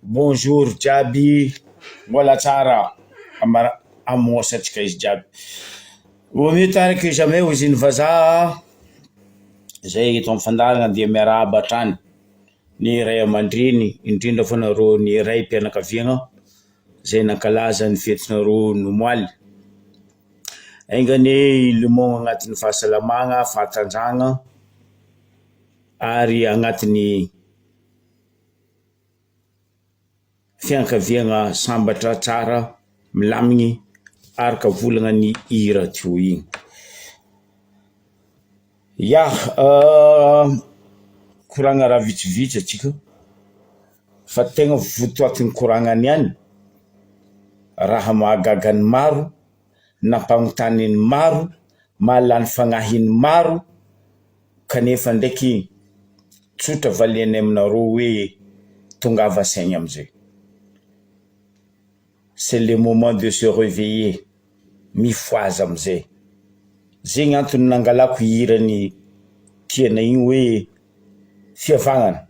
Bonjour jiaby, mbola tsara ambara amoasantsika izy jiaby. Vaut mieux tard que jamais hozy ny vazaha, zay eto amin'ny fandaharana dia miarahaba hatrany ny ray aman-dreny indrindra fa nareo ny raim-pianakaviagna zay nankalaza ny fetinareo nomoaly. Enga anie hilomogno agnatin'ny fahasalamagna, fahatanjahagna ary agnatin'ny fianakaviagna sambatra tsara, milamigny araka volagna ny hira teo igny. Ya, koragna raha vitsivitsy atsika fa tegna votoatin'ny koragna niany, raha mahagaga ny maro, nampagnontany ny maro, mahalany fagnahy ny maro, kanefa ndraiky tsotra valianay aminareo hoe tongava saigna amizay. C'est le moment de se reveiller, mifohaza amizay. Zegny antony nangalako hiran'i Tiana igny hoe fihavanana.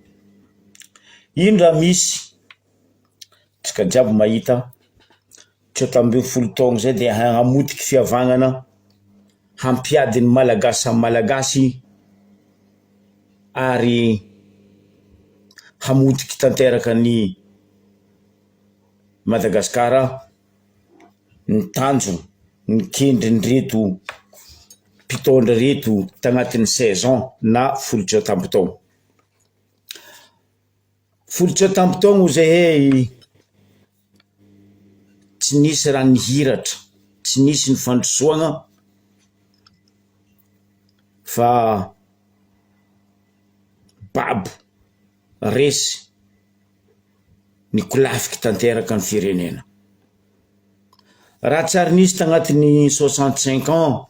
Ino raha misy, tsika jiaby mahita, 19 taogno zay de hamotiky fihavanana, hampiady ny Malagasy samy Malagasy ary hamotiky tanteraka ny Madagasikara ny tanjona, ny kendrin'ireto mpitondra ireto tagnatin'ny seize ans na folo tsôta amby taogno. Folo tsôta amby taogno zahay tsy nisy raha nihiratra, tsy nisy ny fandrosoagna fa babo, resy. Nikolafiky tanteraka ny firenena. Raha tsy ary nisy tagnatin'ny 65 ans,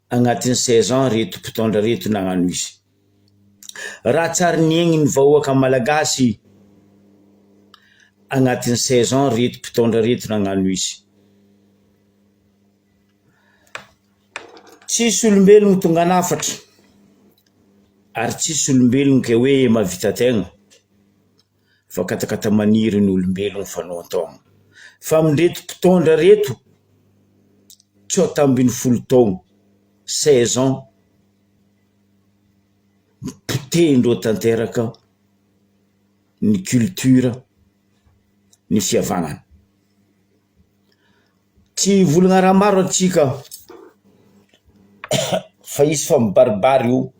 agnatin'ny 16 ans reto mpitondra reto nagnano izy. Raha tsy ary niaigny ny vahoaka malagasy agnatin'ny 16 ans reto mpitondra reto nagnano izy. Tsisy olombelogno tonga lafatra ary tsisy olombelogno ke hoe mahavita tegna fa katakata maniry ny olombelogno fanaontaogno fa amindreto mpitondra reto 19 taogno, 16 ans, potehin-dreo tanteraka ny culture, ny fihavanana. Tsy hivolagna raha maro antsika fa izy fa mibaribary io.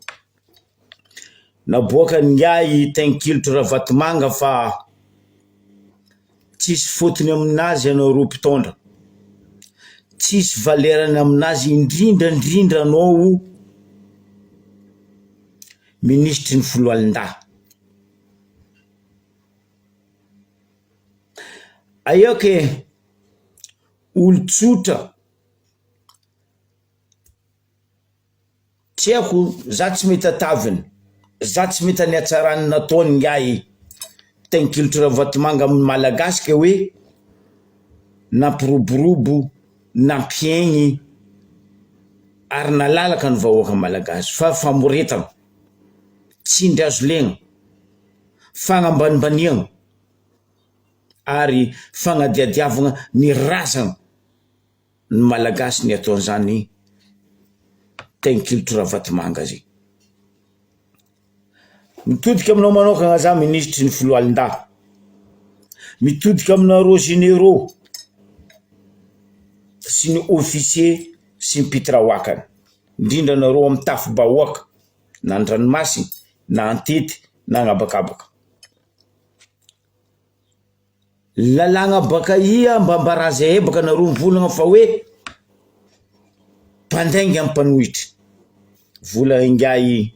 Naboakan'ingahy Tainkilotry Ravatomanga fa tsisy fotony aminazy ianareo mpitondra, tsisy valerany aminazy indrindra indrindra anao minisitry ny foloalindahy. Aia ke olon-tsotra, tsy haiko za tsy mahita taviny, za tsy mahita ny hatsarany nataony ingahy Tainkilotry Ravatomanga amin'ny Malagasy ke hoe nampiroborobo, nampiaigny ary nalalaka ny vahoaka Malagasy fa famoretana, tsindry hazo lena, fagnambanimbaniagna. ary fagnadiadiavagna ny razagna ny Malagasy ny ataon'izany Tainkilotry Ravatomanga zay. Mitodika aminao manokagna za minisitry ny foloalindahy, mitodika aminareo généraux sy ny officier sy ny mpitiraoakany, indrindra anareo amin'ny tafi-bahoaka na an-dranomasina na an-tety na agnabakabaka. Lalàgna baka ia mba ambaraza eh baka nareo mivolagna fa hoe mpandainga ny mpanohitra, vola ingahy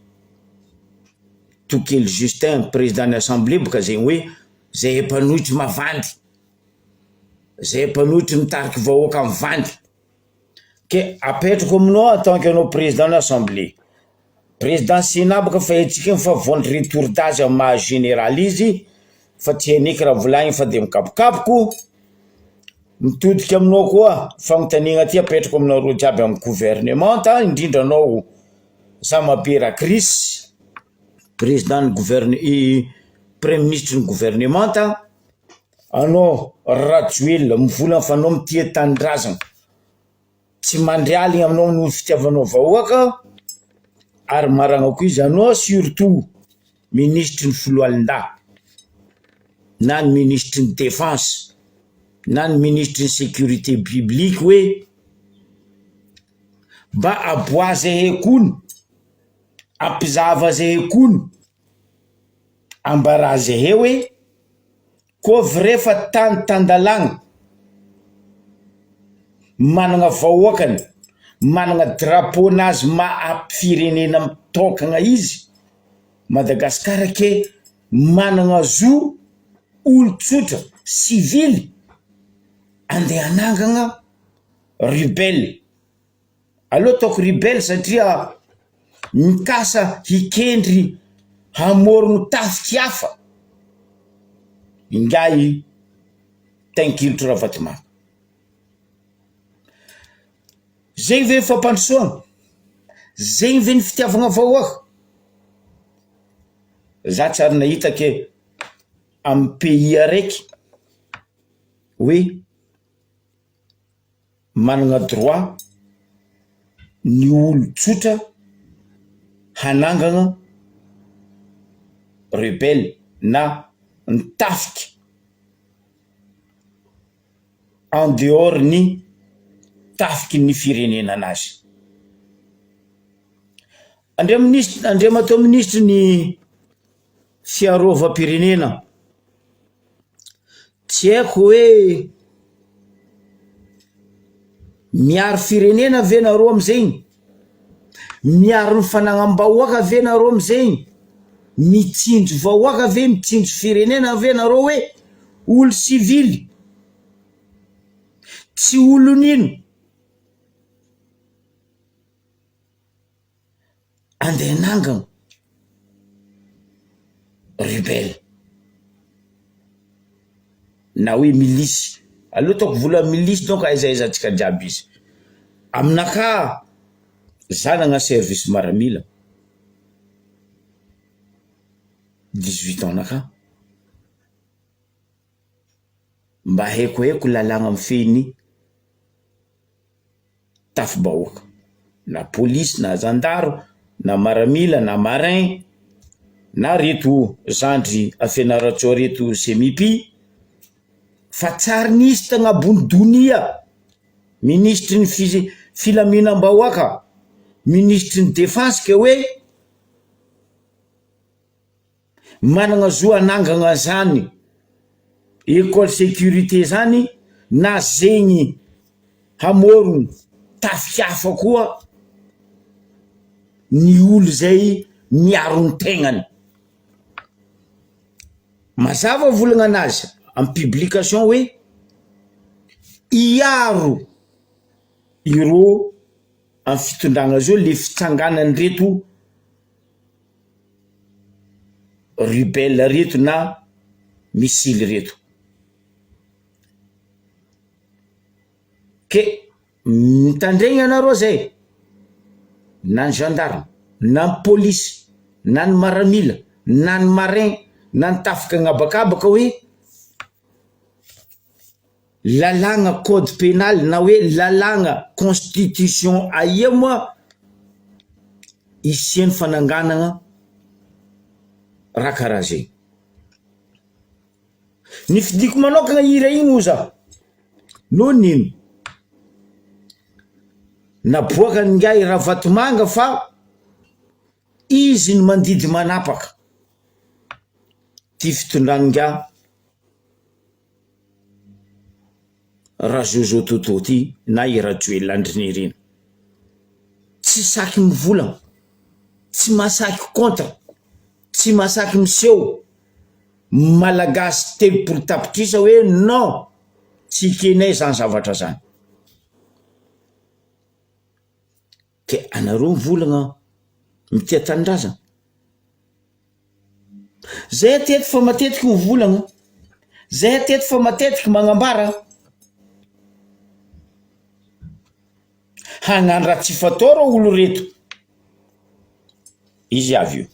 Tokely Justin président ny assemblée baka zegny hoe zahay mpanohitry mavandy, zahay mpanohitry mitariky vahoaka mivandy, ke apetrako aminao en tant que anao président ny assemblée. Président Sénat bôka fa haintsika igny fa vente retour d'âge amy maha général izy fa tsy hain'eky raha volagniny fa de mikapokapoko, mitodika aminao koa fagnontaniana ty apetrako aminareo jiaby amy gouvernemanta indrindra anao Zamabe Rakrisy président ny gouverne. Praiminisitry ny governemanta, anao Rajoelina mivolagna fa anao mitia tanindrazana, tsy mandry aligny aminao noho ny fitiavanao vahoaka ary maragna koa izy anao surtout minisitry ny foloalindahy na ny minisitry ny defense na ny minisitry ny securite publique hoe mba aboahy zahay kony, ampizahava zahay kony, ambarà zahay hoe Koa vrai fa tany tan-dalàgna, managna vahoakany, managna drapeau-nazy maha firenena mitôkagna izy, Madagascar ke managna zo olon-tsotra sivily andeha hanangagna rebelle. Aleo ataoko rebelle satria mikasa hikendry hamorogno tafiky hafa ingahy Tainkilotro Ravatomanga. Zegny ve fampandrosoagna? Zegny ve ny fitiavagna vahoaka? Za tsy ary nahita ke amy pays araiky hoe Manana droit ny olon-tsotra hanangana rebelle na ny tafika en dehors ny tafiky ny firenena anazy. Andriaminisitry Andriamatoa minisitry ny fiarovam-pirenena. Tsy haiko hoe miaro firenena ve nareo amizegny? Miaro ny fanagnam-bahoaka ve nareo amizegny? Mitsinjo vahoaka ve mitsinjo firenena ve nareo hoe olo sivily tsy olon'ino? Andeha hanangana rebelle na hoe milisy, aleo ataoko vola milisy donc aiza aiza antsika jiaby izy, aminakahy za nagnano service maramila 18 ans nakahy, mba haikohaiko lalàgna mifehy ny tafi-bahoaka, na polisy na zandary na maramila na marin na reto zandry a Fianarantsoa reto semipi fa tsary nisy tagnabony donia minisitry ny fi- filaminam-bahoaka, minisitry ny defense ke hoe Managna zo hanangagna zany école sécurité zany na zegny hamorogno tafika hafa koa ny olo zay miaro ny tegnany. Mazava volagna anazy amy publication hoe hiaro ireo amy fitondragna zao le fitsanganan'ireto Rubel reto na missile reto. Ke mitandregny anareo zay, na ny gendarme, na ny polisy, na ny maramila, na ny marin, na ny tafika agnabakabaka hoe Lalàgna code penal na hoe lalàgna constitution aia moa isian'ny fananganagna raha karaha zegny. Ny fidiko manokagna hira igny oza noho ny ino? Naboakan'ingahy Ravatomanga fa izy no mandidy manapaka ty fitondran'ingahy Razozo Toto ty na i Rajoelina Andry Nirina. Tsy saky mivolagna, tsy mahasaky contre, tsy mahasaky miseho Malagasy 30 tapitrisa hoe non tsy ekenay zany zavatra zany. Ke anareo mivolagna mitia tanindrazana. Zay aty eto fa matetiky mivolagna, zay aty eto fa matetiky magnambara. Hagnano raha tsy fatao reo olo reto, izy avy io.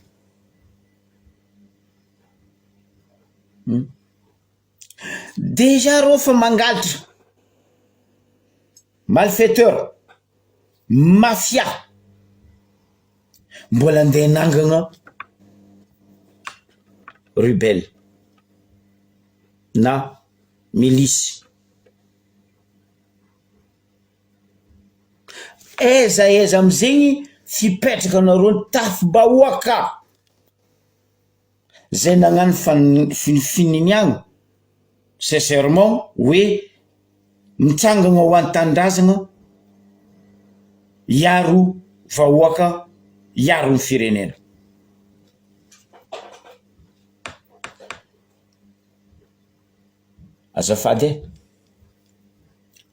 Hum. Déjà reo fa mangalatra, malfaiteur, mafia, mbola andeha hanangana rebelle na milice. Aiza aiza amizegny fipetraka anareo ny tafi-bahoaka zay nagnano fan- fininiagna sincèrement hoe mitsangana ho an'ny tanindrazana hiaro vahoaka hiaro ny firenena. Azafady e!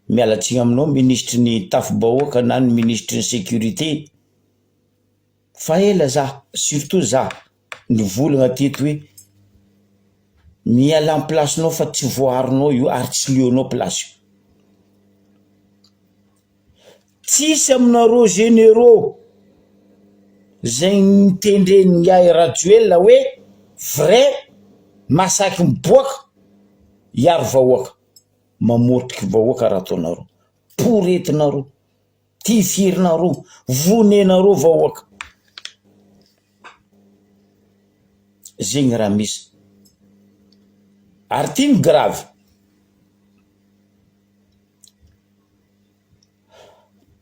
Miala tsiny aminao minisitry ny tafi-bahoaka na ny minisitry ny sécurité fa ela za surtout za nivolagna teto hoe mialà am place-nao fa tsy voaaronao io ary tsy leonao place io. Tsisy aminareo généraux zay nitendren'ingahy Rajoelina hoe vrai masaky miboaka hiaro vahoaka, mamotriky vahoaka raha ataonareo, poretinareo, tifirinareo, vonenareo vahoaka, zegny raha misy ary ty ny grave.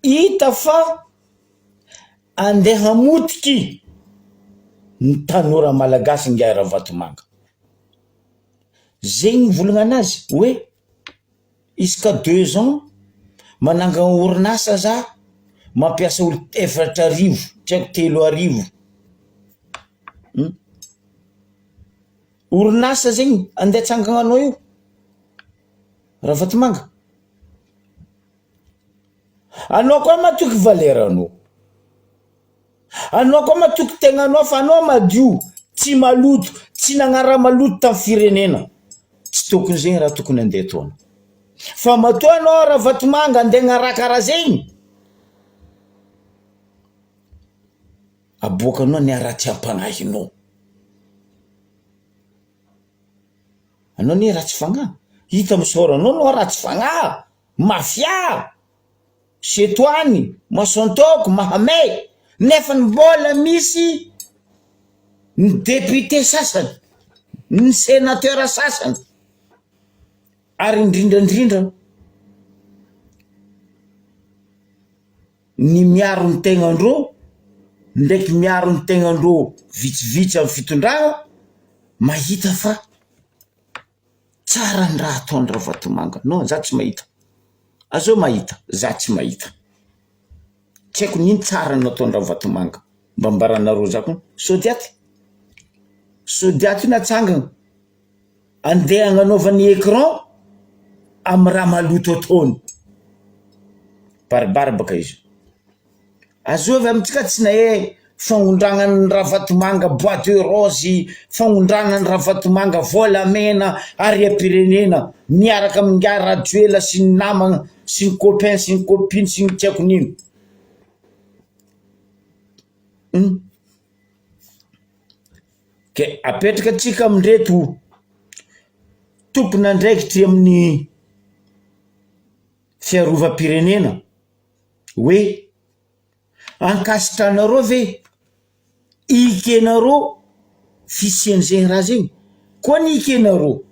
Hita fa andeha hamotiky ny tanora malagasy ingahy Ravatomanga. Zegny nivolagna anazy hoe isaka deux ans manangana orinasa za mampiasa olo 4000 tsy haiko 3000. Orinasa zegny andeha atsangananao io Ravatomanga. Anao koa matoky valeur anao. Anao koa matoky tegnanao fa anao madio, tsy maloto, tsy nagnara maloto tam firenena. Tsy tokony zegny raha tokony andeha ataonao. Fa matoa anao Ravatomanga andeha agnaraka raha zegny, aboakanao ny haratsiam-pagnahinao. Anao anie ratsy fagnahy, hita misaora anao anao ratsy fagnahy, mafia, setoany, mason-taoko, mahamay, nefany mbola misy ny député sasany, ny sénateur sasany, ary indrindra indrindra ny miaro ny tegnandreo ndraiky miaro ny tegnandreo vitsivitsy amy fitondragna mahita fa tsara ny raha ataony Ravatomanga, non za tsy mahita, azao mahita, za tsy mahita, tsy haiko n'ino tsara nataony Ravatomanga, mba ambaranareo za koa, sodiaty, sodiaty io natsangana andeha agnanaovany écran amy raha maloto ataony, baribary baka izy. Azovy amintsika tsy nahe fagnondragnan'i Ravatomanga bois de rose, fagnondranan'i Ravatomanga volamena harem-pirenena miaraka amin'ingahy Rajoelina sy ny namana sy ny copain sy ny copine sy ny tsy haiko n'ino. Hum. Ke apetraka antsika amindreto tompon'andraikitry amin'ny fiarovam-pirenena hoe ankasitranareo ve ikenareo fisian'izegny raha zegny? Koa ny ikenareo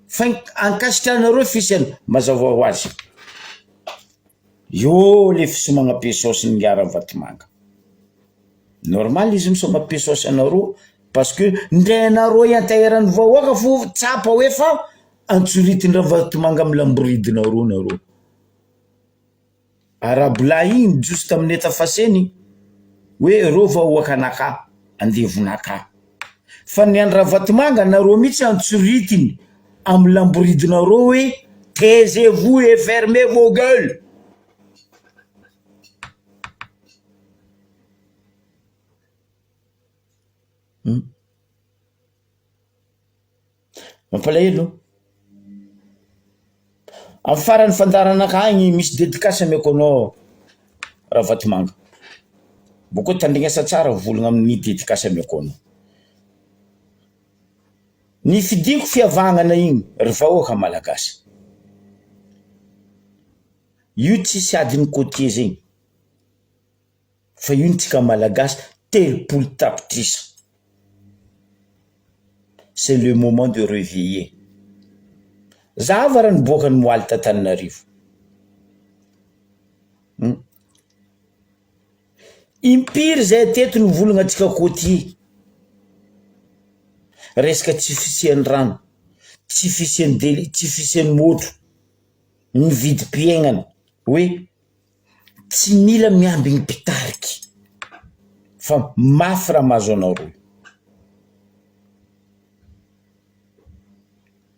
fa ankasitranareo fisiany mazava ho azy eo le fisomagna pesaosin'ingahy Ravatomanga. Normal izy misaoma pesaosy anareo parce que ndre anareo ianteheran'ny vahoaka fo tsapa hoe fa antsoritin-dRavatomanga amy lamboridinareo nareo. Arabolahy igny nijoso tamin'ny eta faseny hoe reo vahoakanakà, andevonakà. Fa ny an'i Ravatomanga nareo mihitsy antsoritiny amy lamboridinareo hoe taisez-vous et fermez vos gueules. Hum. Mampalahelo. Amin'ny faran'ny fandaharanakahy agny misy dédicace ameko anao Ravatomanga. Bôkeo tandrignesa tsara volagna amin'ny dédicace ameko anao. Nifidiako fihavanana igny ry vahoaka malagasy. Io tsisy adiny côtier zegny fa io ny tsika malagasy 30 tapitrisa. C'est le moment de reveiller. Zava raha niboaka ny moaly t'Antananarivo. Hum. Impiry zay teto nivolagna antsika côtier. Resaka tsy fisian'ny rano, tsy fisian'ny dele, tsy fisian'ny môtro, ny vidim-piaignana hoe tsy mila miambigny mpitariky fa mafy raha mahazo anareo.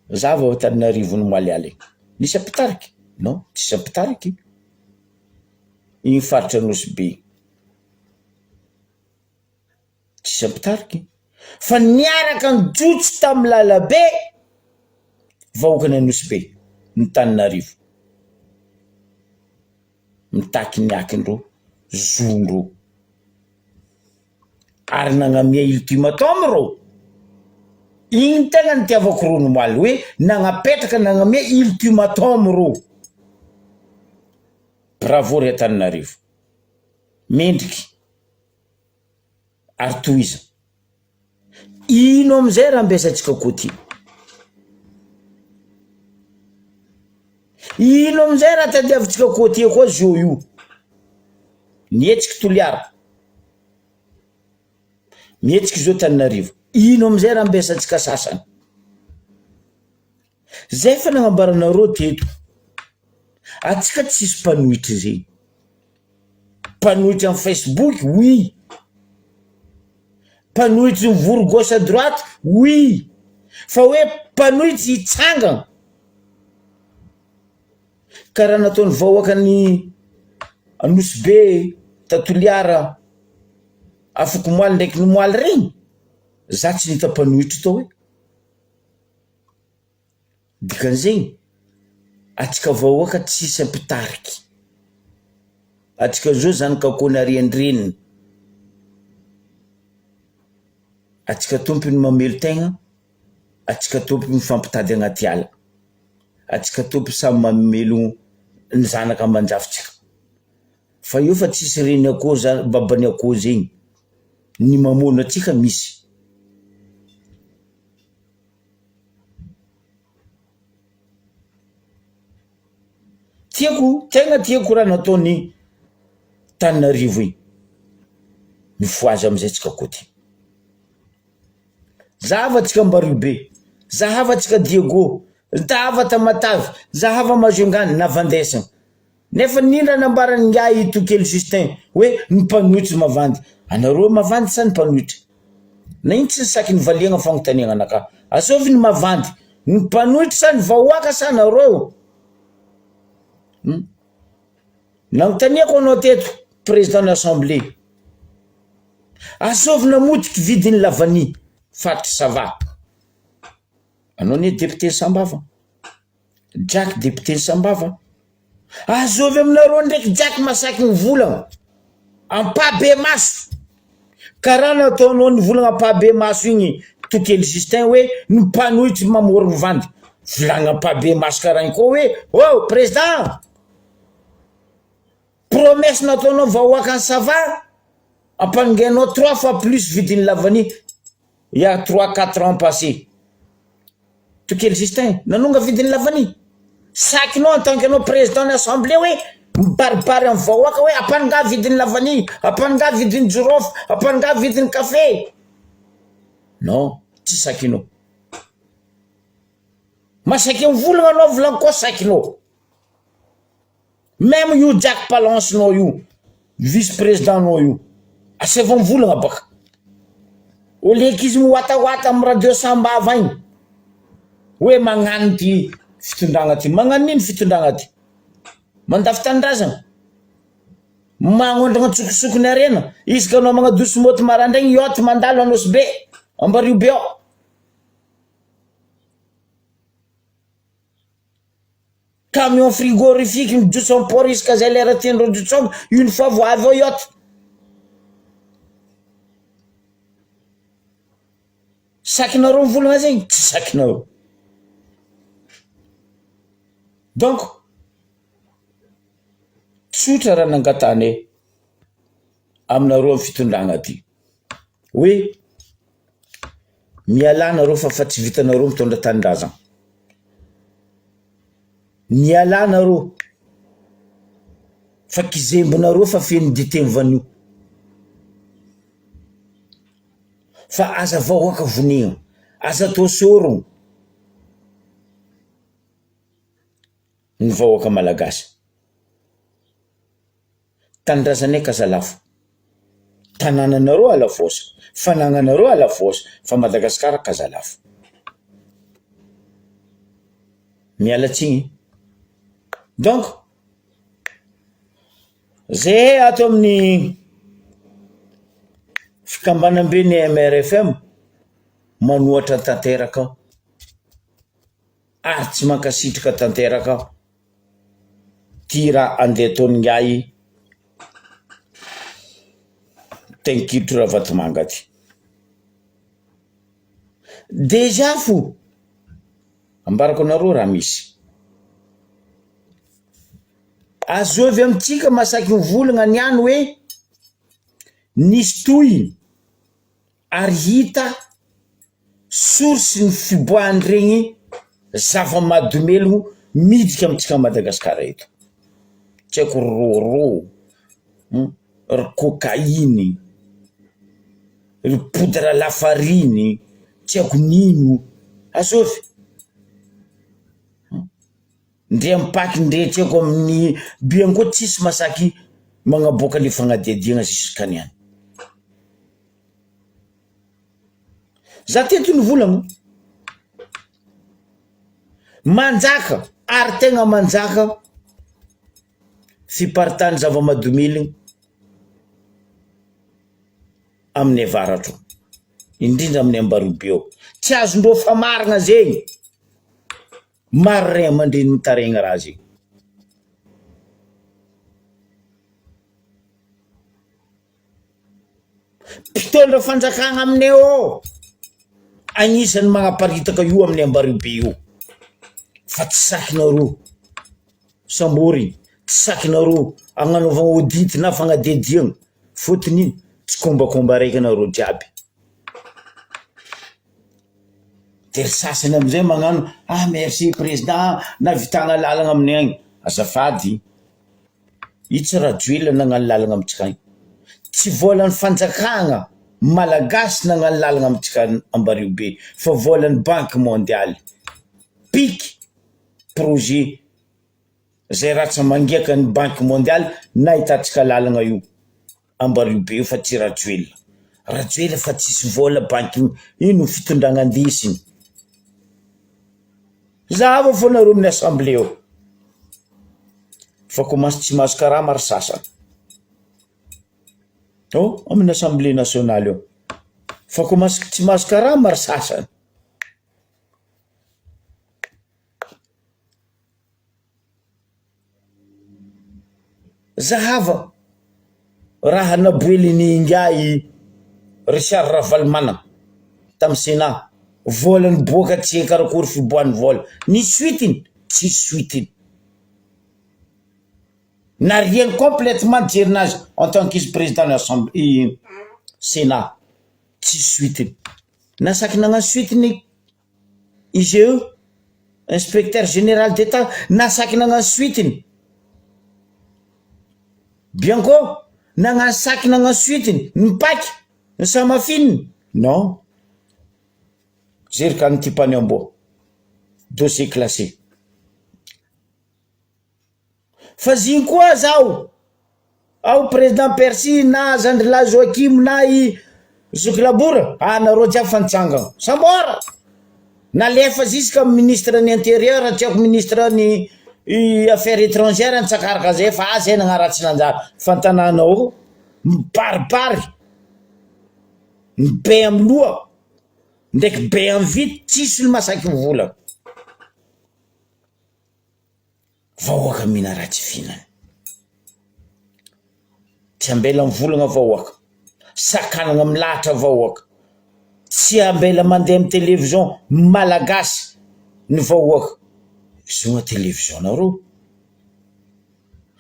Za vao Antananarivo omaly aligny, nisy mpitariky? Non, tsisy mpitariky igny faritra Nosy Be igny. Tsisy mpitariky fa niaraka nijotso tamin'ny lalabe vahoakan'i Anosibe, ny Tananarivo. Mitaky ny akindreo, zondreo. Ary nagnamia ultimatum reo. Igny no tegna nitiavako reo omaly hoe nagnapetraka nagnamia ultimatum reo. Bravo ry Antananarivo. Mendriky. Ary tohiza. Ino amizay raha ambiasantsika côtier? Ino amizay raha tadiavintsika côtier koa zio io? Nihetsiky Toliara, mihetsiky zao Tananarivo. Ino amizay raha ambiasantsika sasany? Zay efa nagnambaranareo teto, atsika tsisy mpanohitry zegny, mpanohitry am facebook oui, mpanohitry mivory gauche à droite oui, fa hoe mpanohitry hitsangana karaha nataon'ny vahoakan'i Nosy Be, ta Toliara, afakomaly ndraiky nomoaly regny, za tsy nahita mpanohitry tao e. Dikan'izegny, antsika vahoaka tsisy mpitariky, antsika zao zanak'akoho narian-dreniny, antsika tompony mamelon-tegna, antsika tompony mifampitady agnaty ala, antsika tompony samy mamelogno ny zanaka aman-jafintsika, fa io fa tsisy reny akoho za- baban'ny akoho zegny, ny mamono antsika misy. Tiako, tegna tiako raha nataon'i Tananarivo igny, mifohaza amizay tsika côtier, zahava tsika Ambaribe, zahava tsika Diego, zahava Tamatave, zahava Majunga na Vandesina. Nefa nindra nambaran'ingahy Tokely Justin hoe ny mpanohitry mavandy. Anareo mavandy sa ny mpanohitra? Na ino tsy nisaky nivaliagna fagnontaniagna anakahy. Azovy ny mavandy, ny mpanohitry sa ny vahoaka sa nareo? Hum. Nanontaniako anao teto, président ny assemblée. Azovy namotiky vidin'ny lavania, faritry Sava. Anao anie député Sambava. Jack député Sambava. Azovy aminareo ndraiky Jack masaky ny volagna ampahibemaso karaha nataonao ny volagna ampahibemaso igny Tokely Justin hoe ny mpanohitry mamorogno vandy volagna ampahibemaso karaha igny koa hoe oh président promesse nataonao vahoakan'i Sava ampanongainao trois fois plus vidin'ny lavania il y a trois quatre ans passé Tokely Justin, nanonga vidin'ny lavania. Sakinao en tant que anao président ny assemblée hoe mibaribary amin'ny vahoaka hoe ampanongà vidin'ny lavania, ampanongà vidin'ny jirofo, ampanongà vidin'ny kafe. Non, tsy sakinao. Masaky mivolagna anao volagno koa sakinao. Meme io Jack Palance nao io, vice président nao io, asaivo mivolagna baka. Au lieu k'izy miwatawata am radio sambava agny, hoe magnano ty fitondragna ty, magnano ino fitondragna ty? Mandafo tanindrazagna? Magnondragna antsokosoko ny harena, isaka anao magnadoso moto marandraigny yacht mandalo Anosibe, Ambaribe ao. Camion frigorifique mijotso am port isaka zay lera tiandreo jotsoagna une fois vao avy ao yacht. Sakinareo mivolagna zegny? Tsy sakinareo. Donc, tsotra raha nangatahanay aminareo amin'ny fitondragna ty, hoe mialà nareo fa fa tsy vitanareo mitondra tanindrazagna. Mialà nareo fa kizembonareo fa feno dite vanio. Fa aza vahoaka vonegna, aza atao sorogno ny vahoaka malagasy. Tanindrazanay k'aza lafo, tanànanareo alafôsa, fanagnanareo alafôsa fa Madagasikara k'aza lafo. Miala tsiny. Donc Zahay ato amin'ny fikambanambe ny MRFM manohatra tanteraka ary tsy mankasitraka tanteraka ty raha andeha ataon'ingahy Tenkitro Ravatomanga ty. Déjà fo ambarako anareo raha misy. Azovy amintsika masaky mivolagna niany hoe nisy tohiny ary hita source ny fiboahan'iregny zava-mahadomelogno miditra amintsika Madagasikara eto, tsy haiko ry rôrô, ry cocaïne, ry poudre lafarine, tsy haiko n'ino, azovy? Ndre am paky ndre tsy haiko amin'ny bianco tsisy masaky magnaboaka le fagnadihadiagna ziska niany. Za teto nivolagna, manjaka ary tegna manjaka fiparitahan'ny zava-mahadomelina amin'ny avaratra ao, indrindra amin'ny Ambarobe ao, tsy azondreo famaragna zegny. Maro ray aman-dreny mitaraigna raha zegny. Mpitondra fanjakagna aminay ao, agnisan'ny magnaparitaka io amin'ny Ambariobe io, fa tsy sakinareo samborigny, tsy sakinareo agnanaovagna audit na fagnadihadiagna, fôtony tsikombakomba araiky anareo jiaby. De ry sasany amizay magnano ah merci président nahavitana lalagna aminay agny, azafady io tsy Rajoelina nagnano lalagna amitsika agny, tsy vôlan'ny fanjakagna malagasy nagnano lalagna amitsika Ambariobe fa vôlan'ny banky mondialy, piky projet zay ratsa-mangiaka ny banky mondialy nahitantsika lalagna io. Ambariobe io fa tsy Rajoelina. Rajoelina fa tsisy vola banky ino fitondragna andesiny. Zahava fô nareo amin'ny assemblée ao. Fa commence tsy mahazo karama ry sasany. Ao amin'ny assemblée nationale ao. Fa commence tsy mahazo karama ry sasany. Zahava raha naboelin'i ingahy Richard Ravalomanana tamin'ny Sénat, vola niboaka tsy hay karakory fiboahan'ny vola, nisy suite-ny? Tsisy suite-ny. Nariany complètement jerinazy en tant qu'izy président ny assemblée Sénat, tsisy suite-ny. Nasaky nagnano suite-ny IGE, Inspecteur Général d'Etat, nasaky nagnano suite-ny. Bianco, nagnano saky nagnano suite-ny, ny pac, ny Samafin, non. Zerika an'ity mpany amboa. Dossier classé. Fa zigny koa zaho, ao président Percy na zandrilahy Joachim na i zoky Labora, ah nareo jiaby fa nitsangana, samboara! Nalefa ziska ministre ny intérieur tsy haiko ministre ny affaires étrangères nitsakaraka zay fa ah zay nagnaratsy nanjary fa an-tanàna ao mibaribary ny be amy loha ndraiky be amy vity tsisy ny masaky mivolagna. Vahoaka mihina raha tsy fihinana. Tsy ambela mivolagna vahoaka. Sakanagna milahatra vahoaka. Tsy ambela mandeha am télévision malagasy ny vahoaka. Zoma télévision nareo.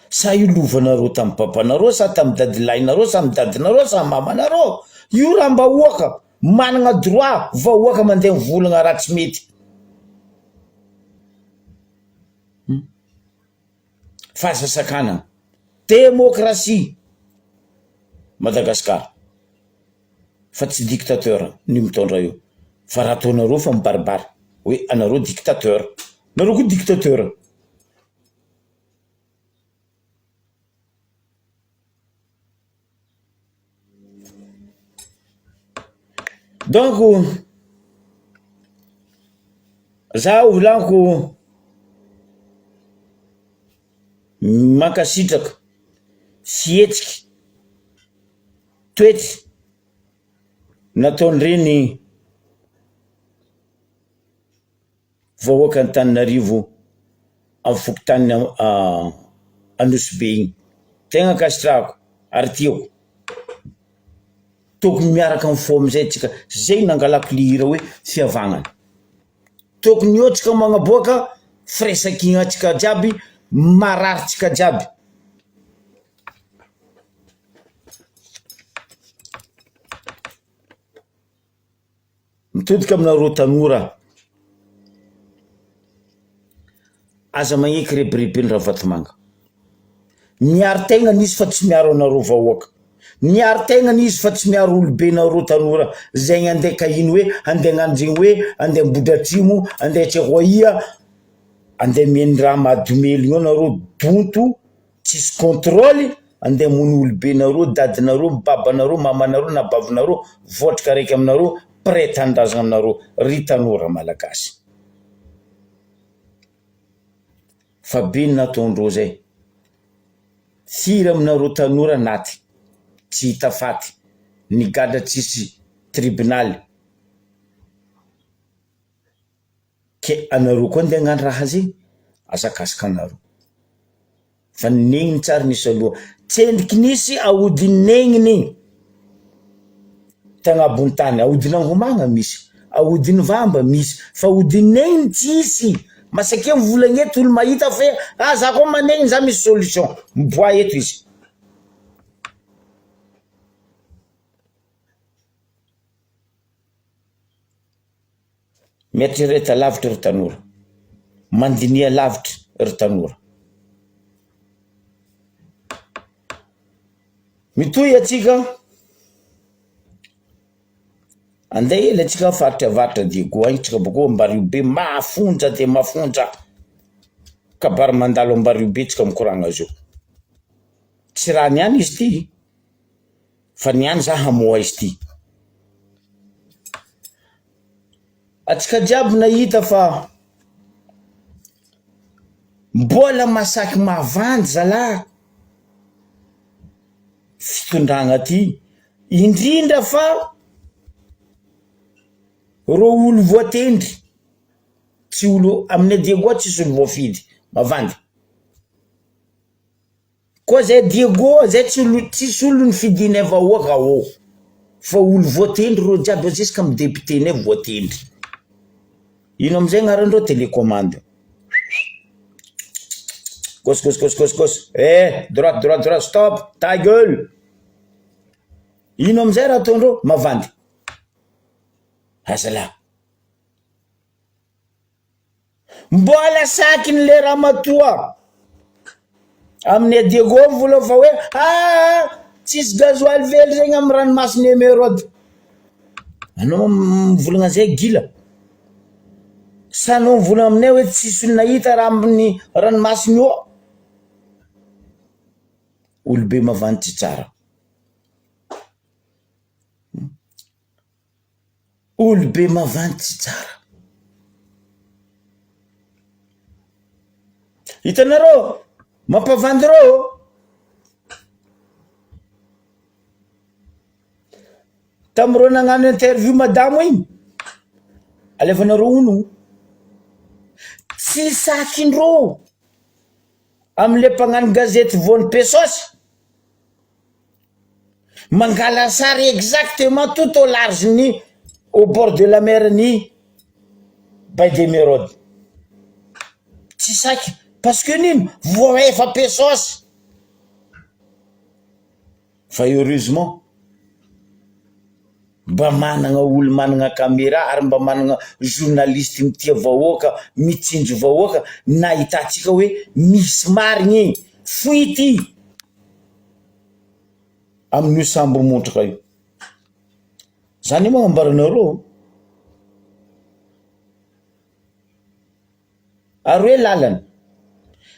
Sa io lovanareo tam papanareo sa tam dadilahinareo sa am dadinareo sa am mamanareo? Io raha-bahoaka managna droit vahoaka mandeha mivolagna raha tsy mety. Fahasasakanana. Démocratie Madagascar fa tsy dictateur ny mitondra io fa raha ataonareo fa mibaribary hoe anareo dictateur nareo koa dictateur. Donc za volaniko mankasitraka fihetsiky toetry nataon'ireny vahoaka Antananarivo amin'ny fokontany Anosibe iny. Tegna ankasitrahako ary tiako. Tokony miaraka amin'ny fo amizay tsika, zay nangalako le hira hoe fihavanana. Tokony eo tsika magnaboaka firaisankina tsika jiaby, marary tsika jiaby. Mitodika aminareo tanora, aza magneky rebireben'i Ravatomanga. Miaro tegnany izy fa tsy miaro anareo vahoaka. Miaro tegnany izy fa tsy miaro olobenareo tanora zegny andeha kahiny hoe andeha hagnano zegny hoe andeha Ambohidratrimo, andeha tsy haiko aia, andeha mihaino raha mahadomelina eo nareo donto. Tsisy controle andeha hamono olobe nareo, dadinareo, babanareo, mamanareo na bavinareo, votrika araiky aminareo, mpiray tanindrazana aminareo ry tanora malagasy. Fa be ny nataondreo zay. Firy aminareo tanora naty, tsy hita faty, nigadra tsisy tribonaly. Ke anareo koa ndeha hagnano raha zegny, asakasaka anareo. Fa ny negniny tsary nisy aloha, tsendriky nisy aodin'ny negniny tagnabon'ny tany, aodin'angomagna misy, aodin'ny vamba misy, fa aodin'ny negniny tsisy, masake mivolagna eto olo mahita fe ah za koa manegniny za misy solution, miboaha eto izy. Mieritrereta lavitra ry tanora, mandiniha lavitra ry tanora. Mitohy antsika, andeha hely antsika faritra avaratra Diego agny tsika bakeo Ambariobe mafonja de mafonja, kabary mandalo Ambariobe tsika mikoragna zao, tsy raha niany izy ty fa niany za hamoha izy ty. Antsika jiaby nahita fa mbola masaky mavandy zalahy fitondragna ty, indrindra fa reo olo voatendry, tsy olo aminay Diego tsisy olo voafidy, mavandy. Koa zay Diego zay tsy olo tsisy olo nifidinay vahoaka ô fa olo voatendry reo jiaby jusque am député nay voatendry ino amizay agnarandreo télécommande gauche gauche gauche gauche gauche eh droite droite droite stop ta gueule ino amizay raha ataondreo mavandy azalahy. Mbola sakin le ramatoa amin'ny Diego mivola fa hoe aa tsisy gasoil very zegny amy ranomasina Emeraude. Anao mivolagna zay gila? Sa anao mivolagna aminay hoe tsisy olo nahita raha amin'ny ranomasina io ao? Olobe mavandy tsy tsara. Olobe mavandy tsy tsara. Hitanareo? Mampavandy reo. Tamin'ireo nagnano interview madamo igny, alefanareo hono, tsy sakindreo amle mpagnano gazety voan'ny pesosy. Mangala sary exactement tout au large ny. Au bord de la mer ny Baie d'Emeraude. Tsy saika parce que nino voahefa pesos. Fa heureusement mba managna olo managna camera ary mba managna journaliste mitia vahoaka mitsinjo vahoaka nahitantsika hoe misy marigny fuite amin'io sambo montraka io. Zany moa ambaranareo. Ary hoe lalana.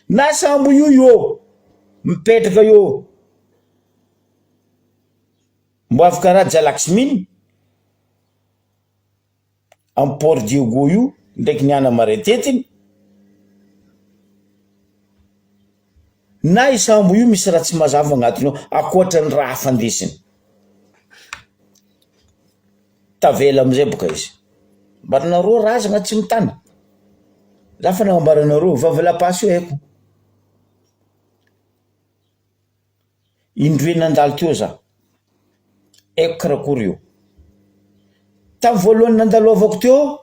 Na sambo io eo, mipetraka eo. Mbo avy karaha Jalaxmine, am port Diego io, ndraiky niana maretetiny. Na i sambo io misy raha tsy mazava agnatiny ao, ankoatra ny raha hafa andesiny. Tavela amizay boka izy. Ambaranareo razagna tsy mitana. Za fa nagnambaranareo, vava lapasy io haiko. Indroe nandalo teo za. Haiko karakory io. Tamin'ny voalohany nandalovako teo,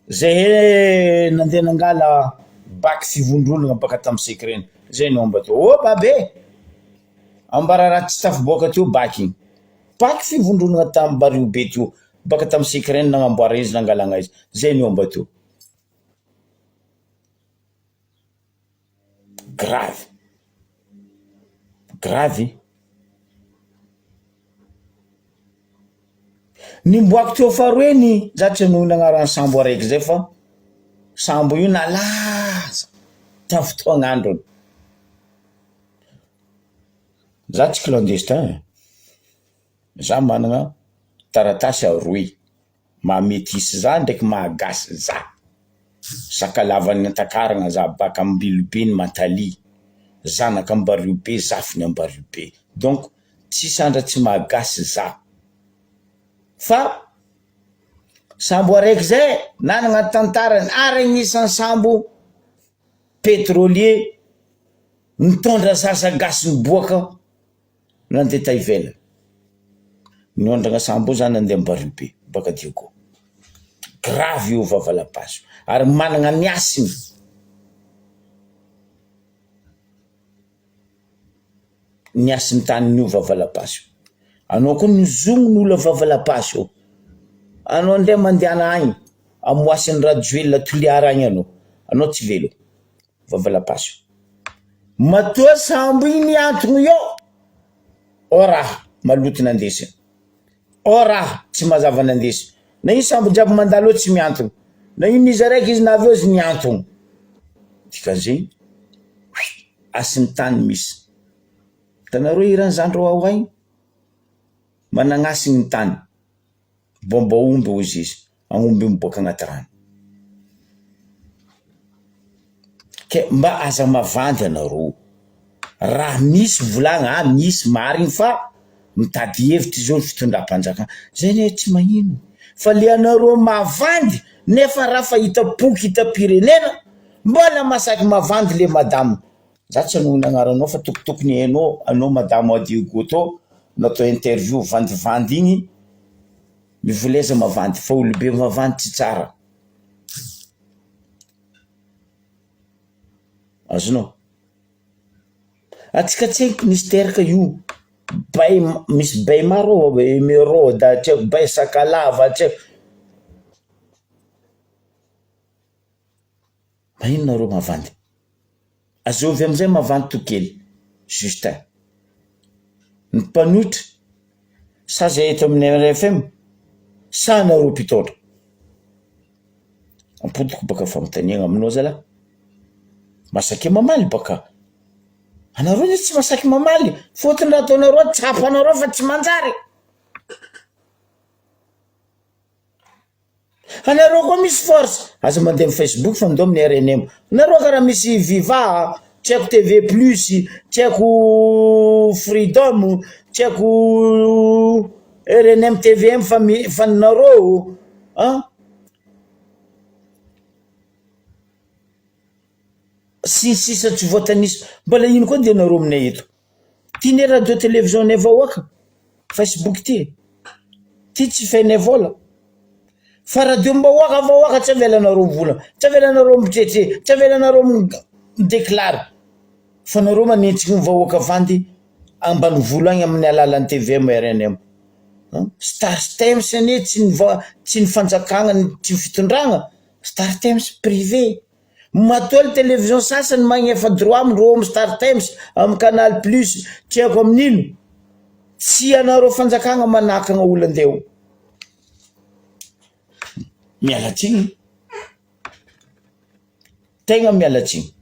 zahay nandeha nangala bac fivondronana baka tamin'ny secret, zay no mba teo. Oh babe! Ambara raha tsy tafiboaka teo bac igny. Bac fivondronana tamin'ny Bariobe teo, baka tamin'ny secret nagnamboara izy nangalagna izy, zay no mba teo. Grave, grave. Nimboako teo faharoe ny za tsy hanonona agnaran'ny sambo araiky zay fa sambo io nalaza tamin'ny fotoagn'androny. Za tsy clandestin e, za managna taratasy aroy. Maha metisy za ndraiky maha gasy za, sakalavan'ny Antakaragna za baka Ambilobe ny Mantalia, zanaka Ambariobe zafiny Ambariobe donc tsisy andra tsy maha gasy za fa sambo araiky zay nanagna ny tantarany ary agnisan'ny sambo petrolier nitondra zaza gasy niboaka Nandeha ta ivelany. Niondragna sambo io zany nandeha Ambaribe baka Diego. Grave io vavalapasy io ary managna ny hasiny. Ny hasin'ny tanin'io vavalapasy io. Anao koa nozognin'olo vavalapasy io. Anao ndray mandehana agny amoasin'i Rajoelina Toliara agny anao, anao tsy velogno. Vavalapasy io. Matoa sambo iny antony eo, ao raha maloto nandesiny, ao raha tsy mazava nandesiny, na io sambo jiaby mandalo eo tsy miantona, na io n'iza raiky izy na avy eo izy miantona, dikan'izegny hasin'ny tany misy. Hitanareo hiran'i Zandry Wawa igny? Managn'hasiny ny tany. Bomba omby hozy izy, agnomby miboaka agnaty rano. Ke mba aza mavandy anareo, raha misy volagna ah misy marigny fa mitady hevitra zao ny fitondram-panjakana, zay ne tsy magnino fa le anareo mavandy nefa raha fa hitam-poko hitam-pirenena mbola masaky mavandy le madama. Za tsy hanonona agnaranao fa tokotokony hainao anao madama Diego tô natao interview vandivandy igny mivoleza mavandy fa olobe mavandy tsy tsara azonao atsika tsy nisy teraka io bay misy bay maro ao emeraude tsy haiko bay sakalava tsy haiko Maninona nareo mavandy? Azovy amizay mavandy to kely Justin. Ny mpanohitra sa zay eto amin'ny RFM sa nareo mpitondra? Ampodiko baka fanontaniagna aminao zalahy. Masaky mamaly baka. Anareo anie tsy masaky mamaly fôtony raha ataonareo tsapanareo fa tsy manjary. Anareo koa misy force, aza mandeha am facebook fa ndao amin'ny rnm, nareo karaha misy viva, tsy haiko TV plus, tsy haiko freedom, tsy haiko rnm tvm fa mi- fa ninareo an! Sy ny sisa tsy voatanisa, mbola ino koa dia nareo aminay eto? Ty ne radio television nay vahoaka, facebook ty e. Ty tsy fenay vola. Fa radiom-bahoaka vahoaka tsy avelanareo mivolagna, tsy avelanareo mitretre, tsy avelanareo mi-declare fa nareo manenjiky ny vahoaka vandy ambanivolo agny amin'ny alalan'ny tvm rnm. Startimes anie tsy ny va- tsy ny fanjakagna tsy ny fitondragna, Startimes privé. Matoa ny télévision sasany magnefa droit amindreo amy Startimes, amy canal plus, tsy haiko amin'ino, tsy anareo fanjakagna manakagna olo andeha ao. Miala tsiny, tegna miala tsiny.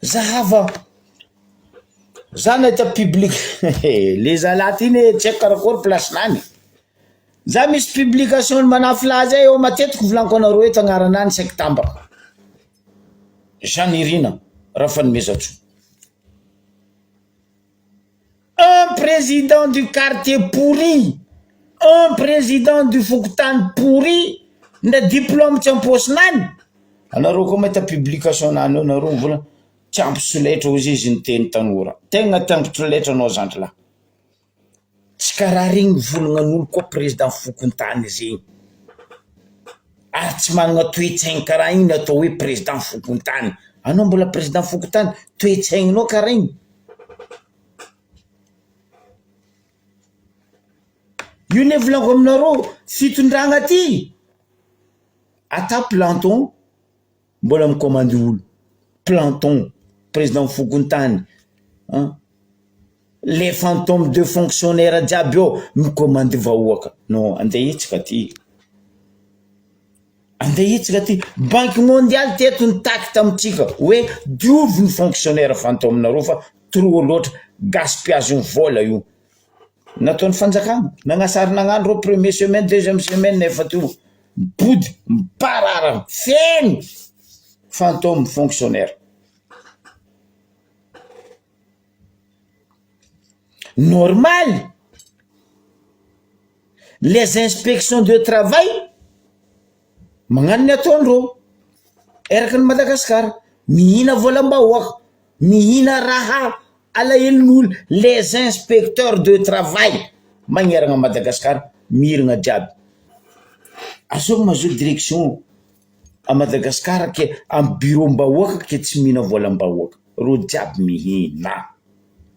Zahava, za nahita public le zalahy ty ne tsy haiko karakory place-nany, za misy publication-ny manafy lahy zay eo matetiky volaniko anareo eto agnaranany saiky tambaka, Jean Nirina Rafanomezantsoa. Un président du quartier pourri, un président du fokontany pourri, ndra diplôme tsy am-paosinany, anareo koa mahita publication-nany eo nareo mivolagna tsy ampy solaitra hozy izy niteny tanora, tegna tsy ampy solaitra anao zandry lahy, tsy karaha regny volagnan'olo koa président fokontany zegny, ary tsy managna toe-tsaigny karaha igny ny atao hoe président fokontany, anao mbola président fokontany toe-tsaigninao karaha igny. Io ne volako aminareo fitondragna ty ata planton mbola mikomandy olo, planton, président fokontany an, les fantômes de fonctionnaire jiaby eo mikomandy vahoaka, non andeha hitsika ty. Andeha hitsika ty, banque mondiale teto nitaky tamintsika hoe diovy ny fonctionnaire fantôme-nareo fa trop loatra gaspillage ny vola io. Nataon'ny fanjakana, nagnasary nagnano reo premier semaine, deuxième semaine efa teo mipody, miparara, feno fantôme fonctionnaire. Normal! Les inspections de travail magnano ny ataondreo eraky ny Madagascar, mihina volam-bahoaka, mihina raha alahelon'olo, les inspecteurs de travail magnerana Madagascar mirina jiaby, azovy mazoto direction a Madagascar ke amy bureau-m-bahoaka ke tsy mihina volam-bahoaka, reo jiaby mihina,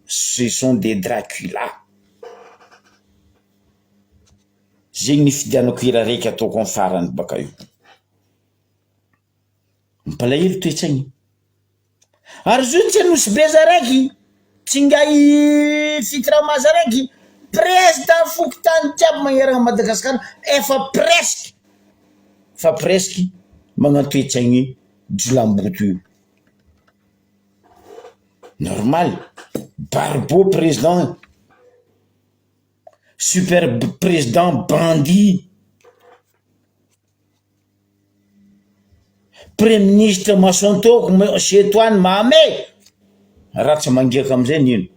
ce sont des dracula. Zegny nifidianako hira raiky ataoko am farany baka io. Mampalahelo toetsaigny. Ary zo tsy Nosy be za raiky, tsy ngahy Fitrama za raiky, président fokontany jiaby magnerana Madagascar efa presque fa presque magnano toetsaigny jiolahimboto io. Normal, Barbeau président. Super président bandit. Premier ministre mason-toako chez toi ny Mahame. Raha tsy mangiaka amizay n'ino?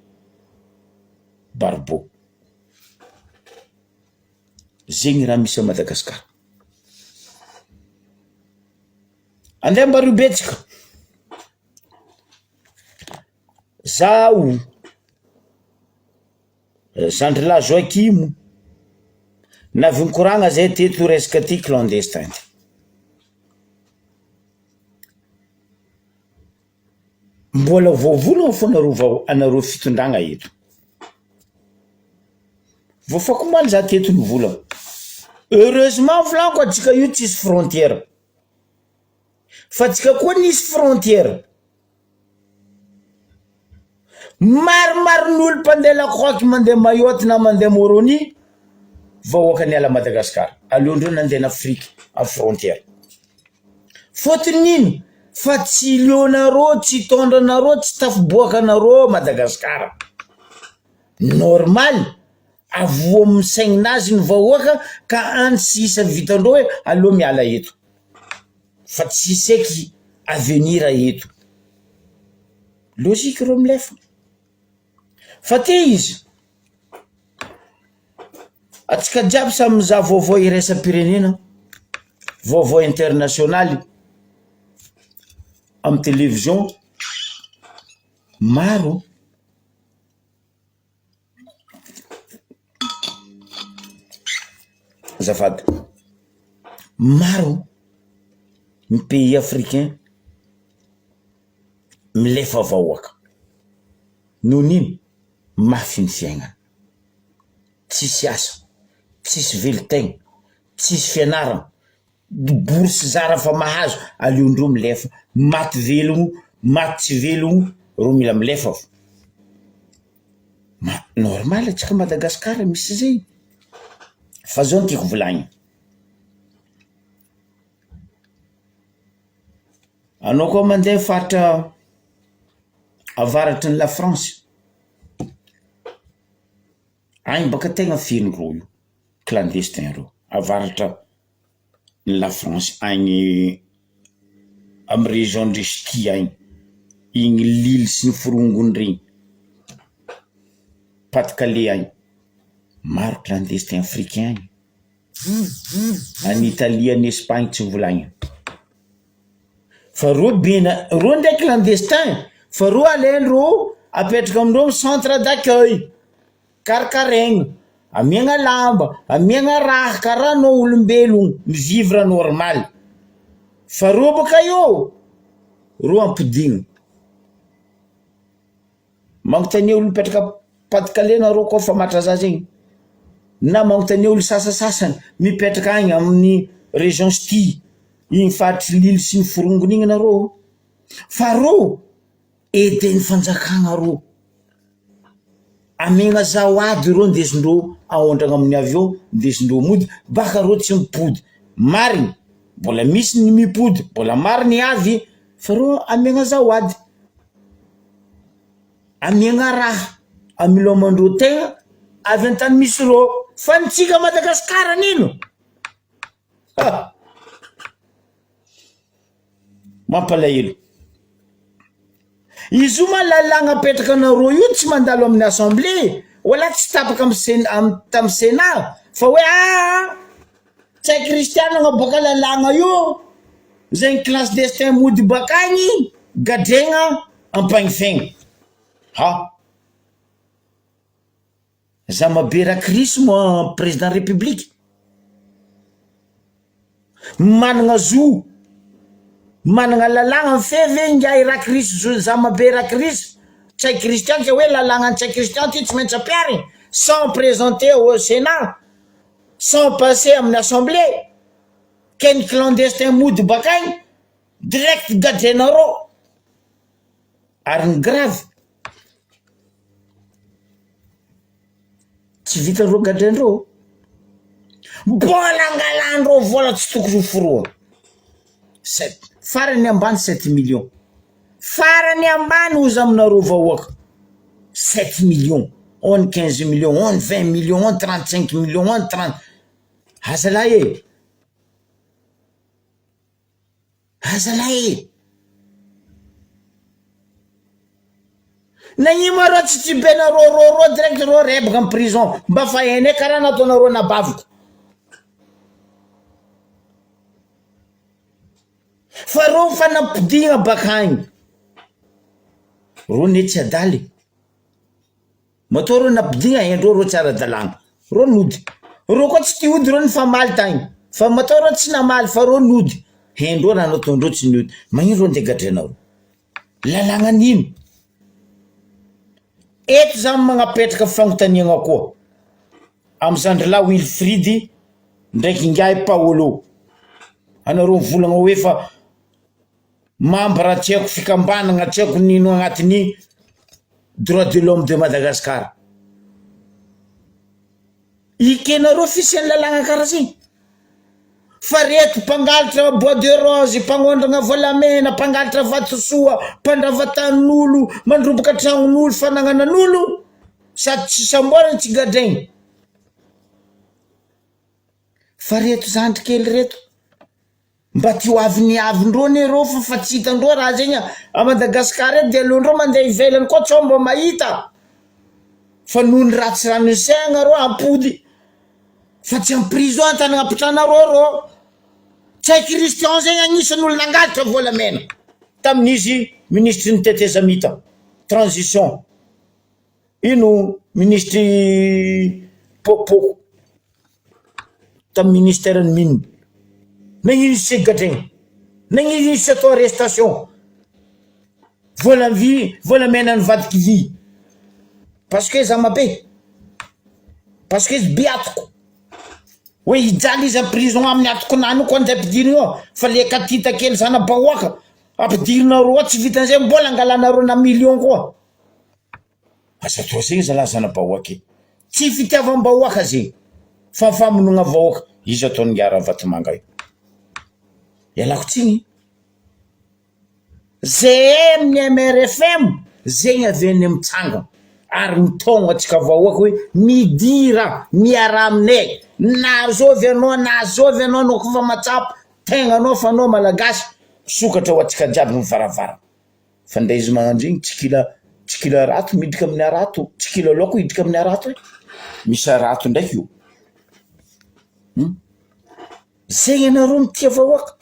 Barbeau. Zegny raha misy à Madagascar. Andeha mba roibetsika. Zaho. Zandrilahy Joachim, navy nikoragna zay teto resaka ty clandestin ty. Mbola voavolagna fô nareo vao anareo fitondragna eto. Voafakomaly za teto nivolagna. Heureusement volaniko antsika io tsisy frontière. Fa antsika koa nisy frontière. Maromaro ny olo mpandeha lakroaky mandeha Mayotte na mandeha Moroni vahoaka niala Madagascar aleondreo nandeha n'Afrique à frontière. Fôtony ino? Fa tsy leonareo, tsy tondranareo, tsy tafiboakanareo Madagascar. Normal avoa amin'ny saigninazy ny vahoaka ka any sisa vitandreo hoe aleo miala eto. Fa tsisy eky avenir eto. Logique reo milefa. Fa ty izy, atsika jiaby samy mizaha vaovao iraisam-pirenena, vaovao internasionaly amy télévision, maro. Azafady. Maro ny pays africain milefa vahoaka. Noho ny ino? Mafy ny fiaignana. Tsisy asa, tsisy velon-tegna, tsisy fianarana, bourse zara fa mahazo, aleondreo milefa, maty velogno, maty tsy velogno, reo mila milefa fô. Ma- normal antsika Madagasikara misy zegny, fa zao no tiako volagniny, anao koa mandeha faritra avaratry ny la France, agny baka tegna feno rô io, clandestin reo, avaratra ny la France agny amy region ndry Ch'ti agny, igny Lille sy ny forongony regny, Pas de Calais agny, maro clandestin africain agny, any Italie any Espagne tsy volagnina, fa reo bena reo ndraiky clandestin fa reo alaindreo apetraka amindreo amy centre d'accueil. Karakaraigna, amiagna lamba, amiagna raha karaha anao olombelogno mi-vivre normal, fa reo bôka eo, reo ampodigna, magnontania olo mipetraka Pas de Calais nareo koa fa matra za zegny, na magnontania olo sasasasany mipetraka agny amin'ny région Ch'ti, igny faritry Lille sy ny forongony igny nareo, fa reo Aider ny fanjakana rô. Amegna zaoady rô ndesindreo aondragna amin'ny avion ndesindreo mody baka rô tsy mipody. Marigny mbola misy ny mipody mbola maro ny avy fa rô amegna zaoady. Amegna raha amilômandreo tegna avy antany misy rô. Fa ny tsika Madagasikara nino? Ha! Mampalahelo. Izy io ma lalàgna apetraka anareo io tsy mandalo amin'ny assemblée, wala tsy tapaka am sen- am tam sénat fa hoe aa tsy hay kristiana agnaboaka lalàgna io, zegny clandestin mody bakagny gadregna ampagnifegna. Ha! Zamabe Rakrisy moa président république? Managna zo, managna lalàgna mifehy ve ingahy Rakrisy zo Zamabe Rakrisy Ntsay Christian ke hoe lalàgna Ntsay Christian ty tsy maintsy ampiharigny sans présenter au sénat, sans passer amin'ny assemblée, ke ny clandestin mody bakagny direct gadrainareo. Ary ny grave, tsy vitan'ireo gadraindreo, mbola angalandreo vola tsy tokony ho firoa, sept, farany ambany sept millions, farany ambany hozy aminareo vahoaka, sept millions, ao ny quinze millions, ao ny vingt millions, ao ny trente cinq millions, ao ny trente, azalahy e! Azalahy e! Nagnino ma reo tsy tsibenareo reo reo direct reo rebaka am prison mba fa hainay karaha nataonareo anabaviko. Fa reo fa nampidigna bakagny. Reo ne tsy adala e. Matoa reo nampidigna haindreo reo tsy ara-dalàgna. Reo nody. Reo koa tsy te hody reo nifamaly tagny. Fa matoa reo tsy namaly fa reo nody. Haindreo raha nataondreo tsy nody. Magnino reo ndeha gadrainareo? Lalàgna n'ino? Eto za magnapetraka fagnontaniagna koa amy zandrilahy Wilfried ndraiky ingahy Paolo. Anareo mivolagna hoe fa Membre tsy haiko fikambanagna tsy haiko nino agnatin'ny droit de l'homme de Madagascar. Ekenareo fisian'ny lalàgna karaha zegny? Fa reto mpangalatra bois de rose, mpagnondragna volamena, mpangalatra vatosoa, mpandrava tanin'olo, mandroboka tragnon'olo, fanagnanan'olo, sady tsy samborigny tsy gadraigny. Fa reto zandry kely reto. Mba ty ho avy ny avindreo anie reo fa fa tsy hitandreo raha zegny a Madagascar eto de aleondreo mandeha ivelany koa tsao mba mahita fa noho ny ratsy rano saigna reo ampody fa tsy am prison an-tanagna ampitranareo reo Ntsay Christian zegny agnisan'ny olo nangalatra volamena tamin'izy minisitry ny tetezamita transition ino minisitry pokopoko. Tamin'ny ministère ny mine. Nagnino izy tsy gadraigny? Nagnino izy tsy atao arrestation? Vola vy, volamena nivadiky vy. Parce que za mabe. Parce que izy be atoko. Hoe hijaly izy am prison amin'ny atokonany io koa andeha ampidirina eo fa le katita kely zana-bahoaka ampidirinareo ao tsy vitan'izay mbola angalanareo na million koa. Aza atao zegny zalahy zana-bahoaka e! Tsy fitiavam-bahoaka zegny fa famonoagna vahoaka. Iza ataon'ingahy Ravatomanga io? Ialako tsiny. Zehe amin'ny MRFM zegny avy eny mitsangana ary mitaogno antsika vahoaka hoe midira miaraha aminay na zovy anao na zovy anao anao kofa matsapa tegnanao fa anao malagasy misokatra ho antsika jiaby ny varavarana. Fa ndray izy magnano zegny tsy kila tsy kila harato miditra amin'ny harato, tsy kila laoko hiditra amin'ny harato e, misy harato ndraiky io, hum zegny anareo mitia vahoaka,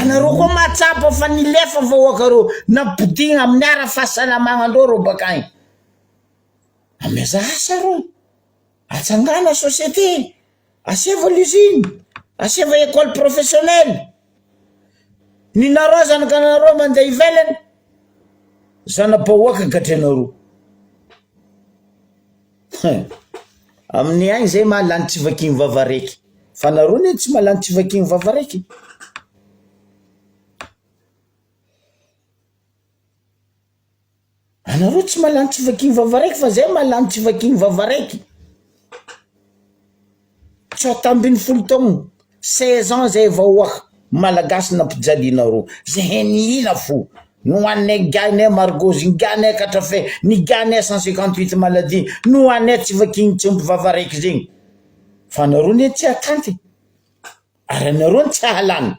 anareo koa mahatsapa fa nilefa vahoaka reo, nampidigna amin'ny ara-fahasalamanandreo reo bakagny, ameza asa reo. Atsangana société, asiava l'usine, asiava école professionnelle, ny nareo zanaka nareo mandeha ivelany, zana-bahoaka gadrainareo. Hein! Amin'ny agny zay maha lany tsy vakiany vava raiky, fa nareo ne tsy mahalany tsy vakiany vava raiky. Anareo tsy mahalany tsy vakiany vava raiky fa zay mahalany tsy vakiany vava raiky. 17 taogno, 16 ans zay vahoaka malagasy nampijalianareo, zahay nihina fo, nohaninay nigahinay margozy, nigahinay katrafe, nigahinay 158 maladie, nohaninay tsy vakiany tsy omby vava raiky zegny, fa anareo ne tsy ahatanty ary anareo no tsy ahalany.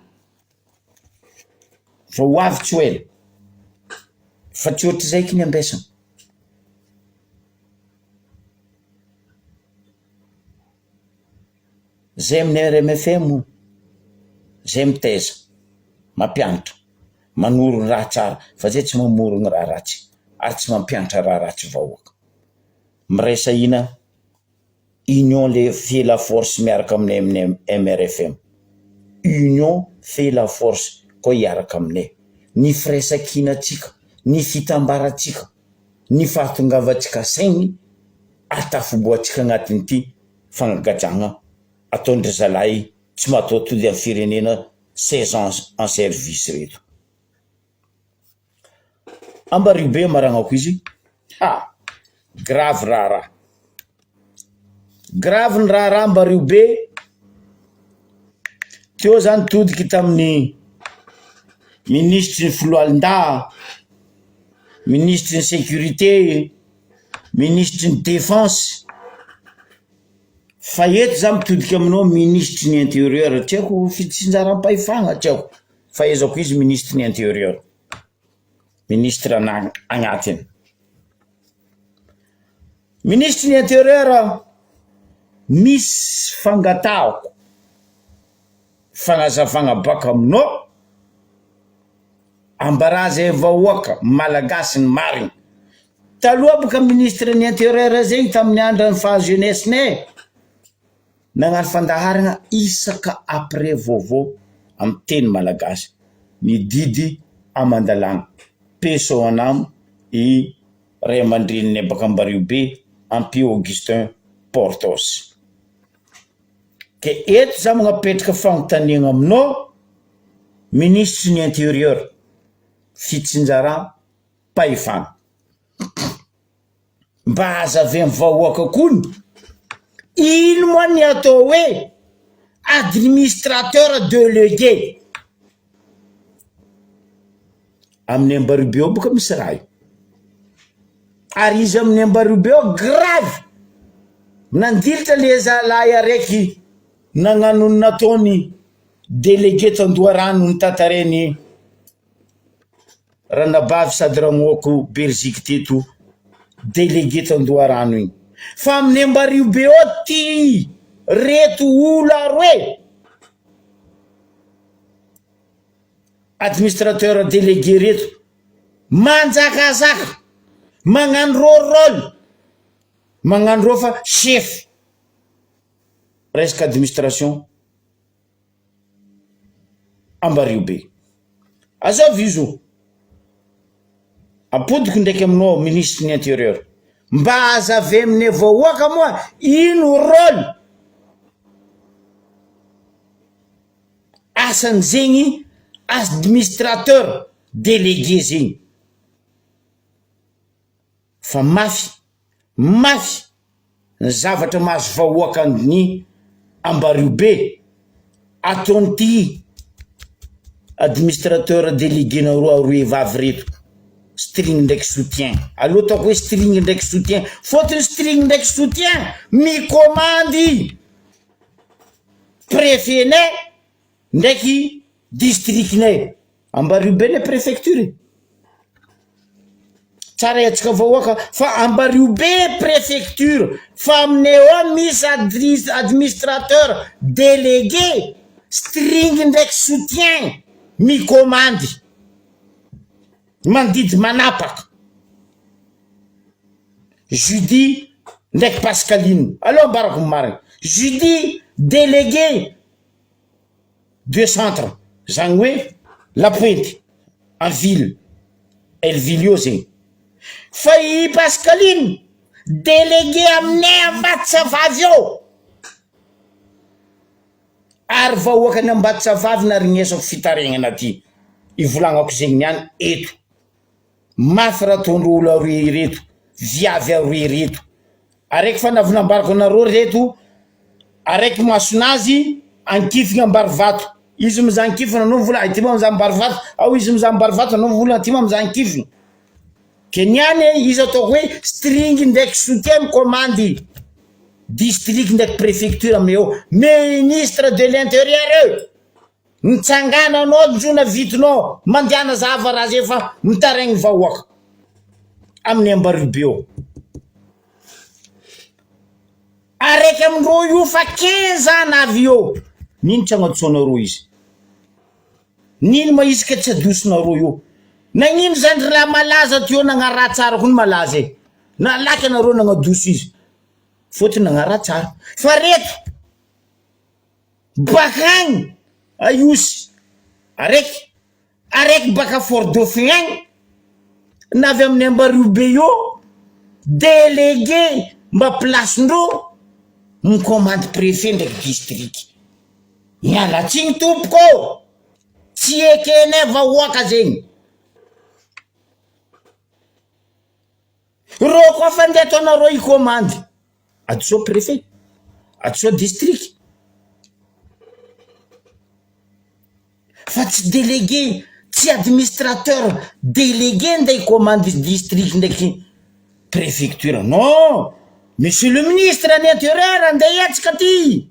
Fa ho avy tsy ho ela, fa tsy ohatr'izay eky ny ambesana. Zay amin'ny RMFM o, zay mitaiza, mampianatra, manoro ny raha tsara fa zay tsy mamorogno raha ratsy ary tsy mampianatra raha ratsy vahoaka. Miraisa hina. Union le fait la force miaraka aminay amin'ny MRFM. Union fait la force koa hiaraka aminay. Ny firaisankinantsika, ny fitambarantsika, ny fahatongavantsika saigny ahatafiboahantsika agnatin'ity fagnagadragna ataon-dry zalahy tsy mataho-tody amin'ny firenena 16 ans en service reto. Ambariho be amaragnako izy, ha! Grave raharaha, grave ny raharaha Ambariho be, teo za nitodiky tamin'ny minisitry ny foloalindahy, minisitry ny sécurité, minisitry ny défense, fa eto za mitodika aminao minisitry ny intérieur, tsy haiko fitsinjaram-pahefana tsy haiko. Fahaizako izy ministre ny interieur, ministre agnatiny. Ministre ny interieur misy fangatahako fagnazavagna baka aminao, ambarà zay vahoaka malagasy ny marigny. Taloha boka ministre ny interieur zegny tamin'ny andran'ny faha jeunesse-nay, Nagnano fandaharagna isaka après vaovao amin'ny teny malagasy ny didy aman-dalàgna peso anam i ray aman-dreninay baka Ambariobe ampio Augustin Portos. Ke eto za magnapetraka fagnontaniagna aminao minisitry ny interieur fitsinjaram-pahefana. Mba hazavain'ny vahoaka koa ny ino moa ny atao hoe administrateur délégué amin'ny Ambaribe ao boka misy raha io ary izy amin'ny Ambaribe ao grave nandilitra le zalahy araiky nagnano ny nataony délégué tandoharano notantarainy Ranabavy sady ragnoako Beriziky teto délégué t'Andoharano igny fa amin'ny Ambariobe ao ty reto olo aroe administrateur délégué reto manjakazaka magnano rô rôle magnano rô fa chef. Resaka administration Ambario be. Azavy izy Ampodiko ndraiky aminao ministre ny intérieur. Mba azavy aminay vahoaka moa ino rôle asan'zegny administrateur délégué zegny. Fa mafy mafy ny zavatra mahazo vahoaka ny Ambariobe ataon'ity administrateur délégué nareo aroe vavy reto string ndraiky soutien aleo ataoko hoe string ndraiky soutien fôtony string ndraiky soutien mikomandy préfet-nay ndraiky district-nay Ambariobe le préfecture e. Tsara antsika vahoaka fa Ambariobe préfecture fa aminay ao misy adri- administrateur délégué string ndraiky soutien mikomandy mandidy manapaka Judy ndraiky Pascaline aleo ambarako ny marina Judy délégué de centre zany hoe la pointe en ville el ville eo zegny fa i Pascaline délégué aminay Ambatsavavy ao ary vahoakany Ambatsavavy narignesako fitaregnana aty ivolagnako zegny niany eto mafy raha ataondreo olo aroe ireto viavy aroe reto araiky fa navy nambarako anareo reto araiky masonazy ankifigna ambarivato izy mizaha ankifigna anao mivola aty ma mizaha ambarivato ao izy mizaha ambarivato anao mivola aty ma mizaha ankifigna ke niany izy ataoko hoe string ndraiky soutien mikomandy district ndraiky préfecture aminay ao ministre de l'intérieur mitsangana anao njona vitinao mandiana zava raha zay fa mitaraigny vahoaka amin'ny Ambariobe eo araiky amindreo io fa 15 ans navy eo nino tsy agnatsoanareo izy nino ma izy ka tsy adosonareo io nagnino zandry raha malaza teo nagnaraha tsara koa ny malaza e nalaky anareo nagnadoso izy fôtony nagnaraha tsara fa reto bakagny ayosy araiky araiky baka Fort Dauphin agny na avy amin'ny Ambariobe io délégué mba place-ndreo mikomandy préfet ndraiky district miala tsiny tompoko tsy ekenay vahoaka zegny reo koa fa ndeha ataonareo hikomandy adoso préfet adoso district fa tsy délégué tsy administrateur délégué ndeha hikomandy district ndraiky préfecture non monsieur le ministre ny intérieur andeha hiatsika ty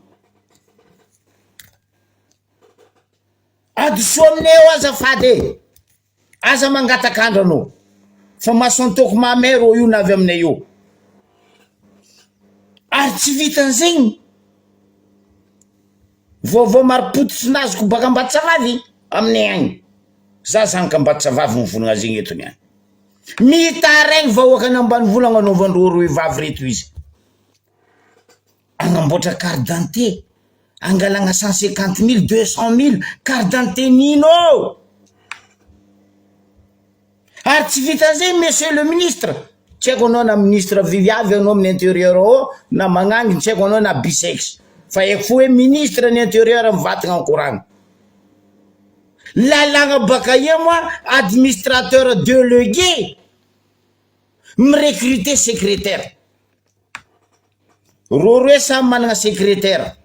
adoso aminay eo azafady e aza mangatak'andro anao fa mason-toko mamay rô io na avy aminay io ary tsy vitan'izegny vaovao marim-pototry nazoko baka Ambatsavavy aminay agny za zanaka Ambatsavavy mivolagna zegny eto niany mitaraigny vahoakany ambanivolo agnanaovandreo roe vavy reto izy agnamboatra carte d'identité angalagna 150 mille 200 mille carte d'identité nino ary tsy vitan'izay monsieur le ministre tsy haiko anao na ministre viviavy anao amin'ny intérieur ao na magnangy tsy haiko anao na bisexe fa haiko fo hoe ministre ny intérieur mivatagna ankoragna lalàgna baka ia moa administrateur délégué mirecruter secrétaire ro roe samy manana secrétaire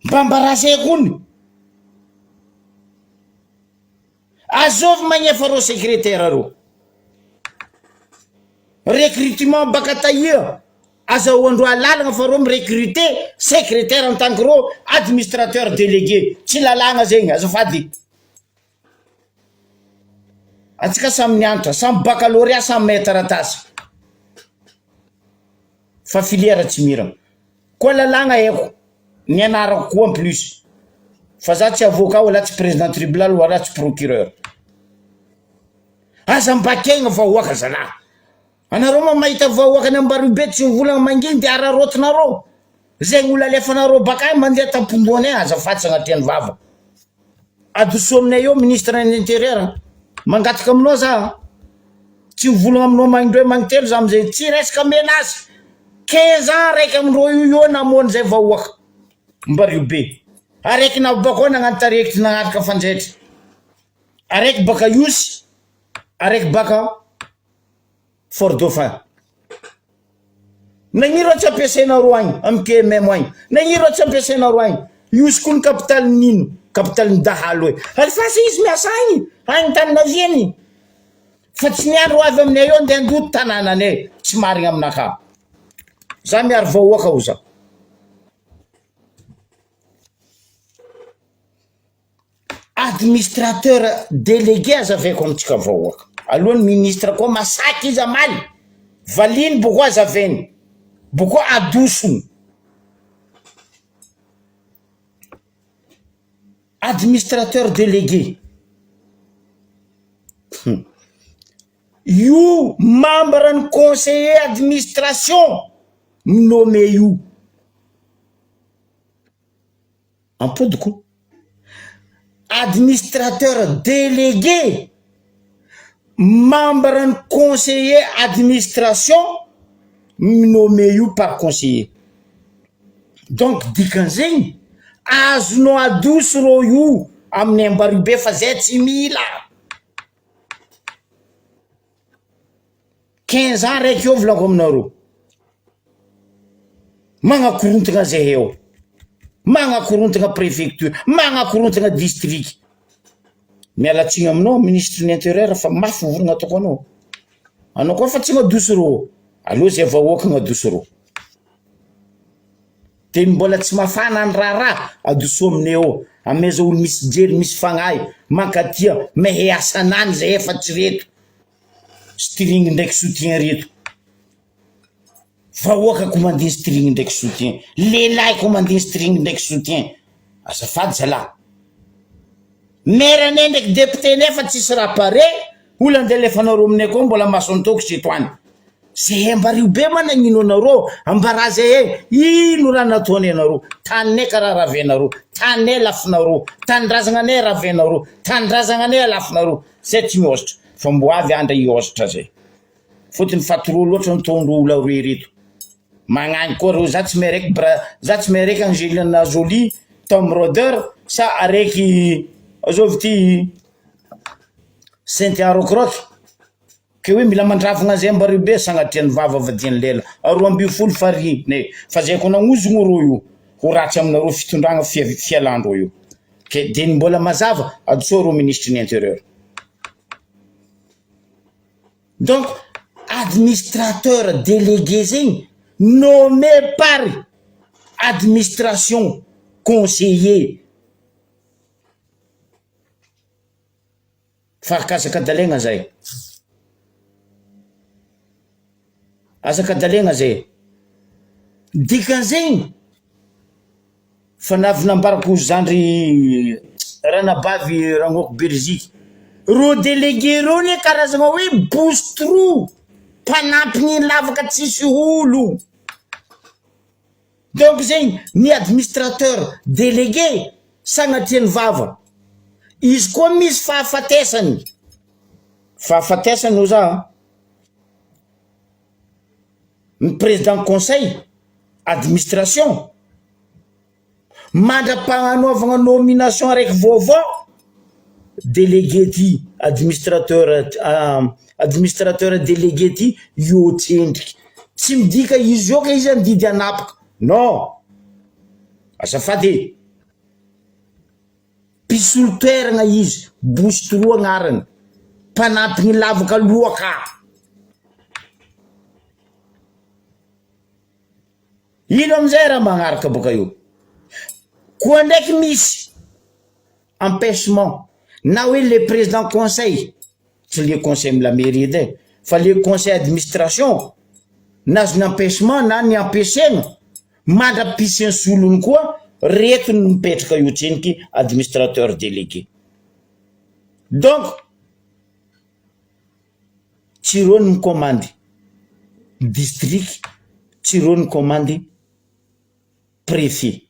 mba embarrassé kony azovy magnefa reo secrétaire reo recrutement baka taia azahoandreo alalagna fa reo mirecruter secrétaire en tant que reo administrateur délégué tsy lalàgna zegny azafady atsika samy nianatra samy baccalauréat samy mahay taratasy fa filière tsy mirana koa lalàgna haiko nianarako koa en plus fa za tsy avocat wala tsy président tribunal wala tsy procureur aza mbakegna vahoaka zalahy. Anareo ma mahita vahoaka any Ambaribe tsy mivolagna manginy de araraotinareo. Zegny olo alefanareo bakany mandeha tampon-dohanay azafady sagnatria ny vava. Adoso aminay eo ministre ny intérieur. Mangataka aminao za. Tsy mivolagna aminao magnindroe magnintelo za amizay tsy resaka menace. 15 ans raiky amindreo io eo namono zay vahoaka. Ambariobe. Araiky navy bakao nagnano tarekitry nagnaraka fanjaitra. Araiky baka Ihosy, araiky baka Fort Dauphin. Nagnino raha tsy ampiasainareo agny amy KMM agny? Nagnino raha tsy ampiasainareo agny? Ihosy koa ny capitale n'ino? Capitale ny dahalo e. Alefasa izy miasa agny, agny tany naviany. Fa tsy niandry ho avy aminay eo andeha handoto tanànanay. Tsy marigna aminakahy. Za miaro vahoaka ho za. Administrateur délégué azavaiko amintsika vahoaka. Aloha ny ministre koa masaky izy hamaly, valiany boko azavainy, boko adosony. Administrateur délégué, io membre ny conseiller administration mi-nommé io. Ampodiko. Administrateur délégué, membre ny conseiller administration mi-nommé io par conseiller. Donc dikan'izegny azonao adoso rô io amin'ny Ambaribe fa zay tsy mila. 15 ans raiky eo volako aminareo. Magnakorontagna zahay eo. Magnakorontagna préfecture, magnakorontagna district. Miala tsiny aminao ministre ny intérieur fa mafy vorogna ataoko anao. Anao koa fa tsy madoso rô. Aleo zay vahoaka madoso rô. De mbola tsy mafana ny raharaha, adoso aminay eo. Amaiza olo misy jery, misy fagnahy, mankatia, mahay asanany zahay fa tsy reto. String ndraiky soutien reto. Vahoaka ko mandeha string ndraiky soutien. Lehilahy ko mandeha string ndraiky soutien. Azafady zalahy. Maire anay ndraiky député nay fa tsisy raha pare, olo andeha alefanareo aminay koa mbola mason-toky seto any. Zahay Ambariho be ma nagnino anareo, ambarà zahay ino raha nataonay anareo, taninay karaha ravenareo, taninay lafinareo, tanindrazagna anay ravenareo, tanindrazagna anay alafinareo. Zay tsy mihosotra fa mbo avy andra hihosotra zay. Fotony fa trop loatra ny taondro ola roe reto. Magnagny koa reo za tsy miaraiky bra za tsy miaraiky Angelina Jolie, Tom Roder sa araiky azovy ty Cynthia Rothrock ke hoe mila mandravogna zay ambareo be sagnatria ny vava vadian'ny lela 12 farihy ne fa zay ko nagnozogno reo io ho ratsy aminareo fitondragna fialandreo io. Ke dia ny mbola mazava, adosoa reo ministre ny intérieur. Donc administrateur délégué zegny nommé par administration conseiller. Fa aza kadalaigna zay. Aza kadalaigna zay. Dikan'izegny, fa navy nambarako zandry ranabavy Rangoako Beriziky, reo délégué reo anie karazagna hoe bouche trou, mpanampy ny lavaka tsisy olo. Donc zegny ny administrateur délégué sagnatria ny vava izy koa misy fahafatesany, fahafatesany hoy za an, ny président conseil administration mandra-pagnanaovagna nomination araiky vaovao délégué ty administrateur administrateur délégué ty io tsendriky tsy midika izy io ka izy andidy hanapaka non azafady e mpisolo toeragna izy bouche trou agnarany mpanampy ny lavaka loaka Ino amizay raha magnaraka boka eo? Koa ndraiky misy empêchement na hoe le président conseil, tsy le conseil amy la mairie edy e, fa le conseil administration nahazo ny empêchement na ny empêchena mandra-pisian'ny solony koa reto no mipetraka eo tseniky administrateur délégué. Donc tsy reo no mikomandy. District tsy reo ny commande préfet.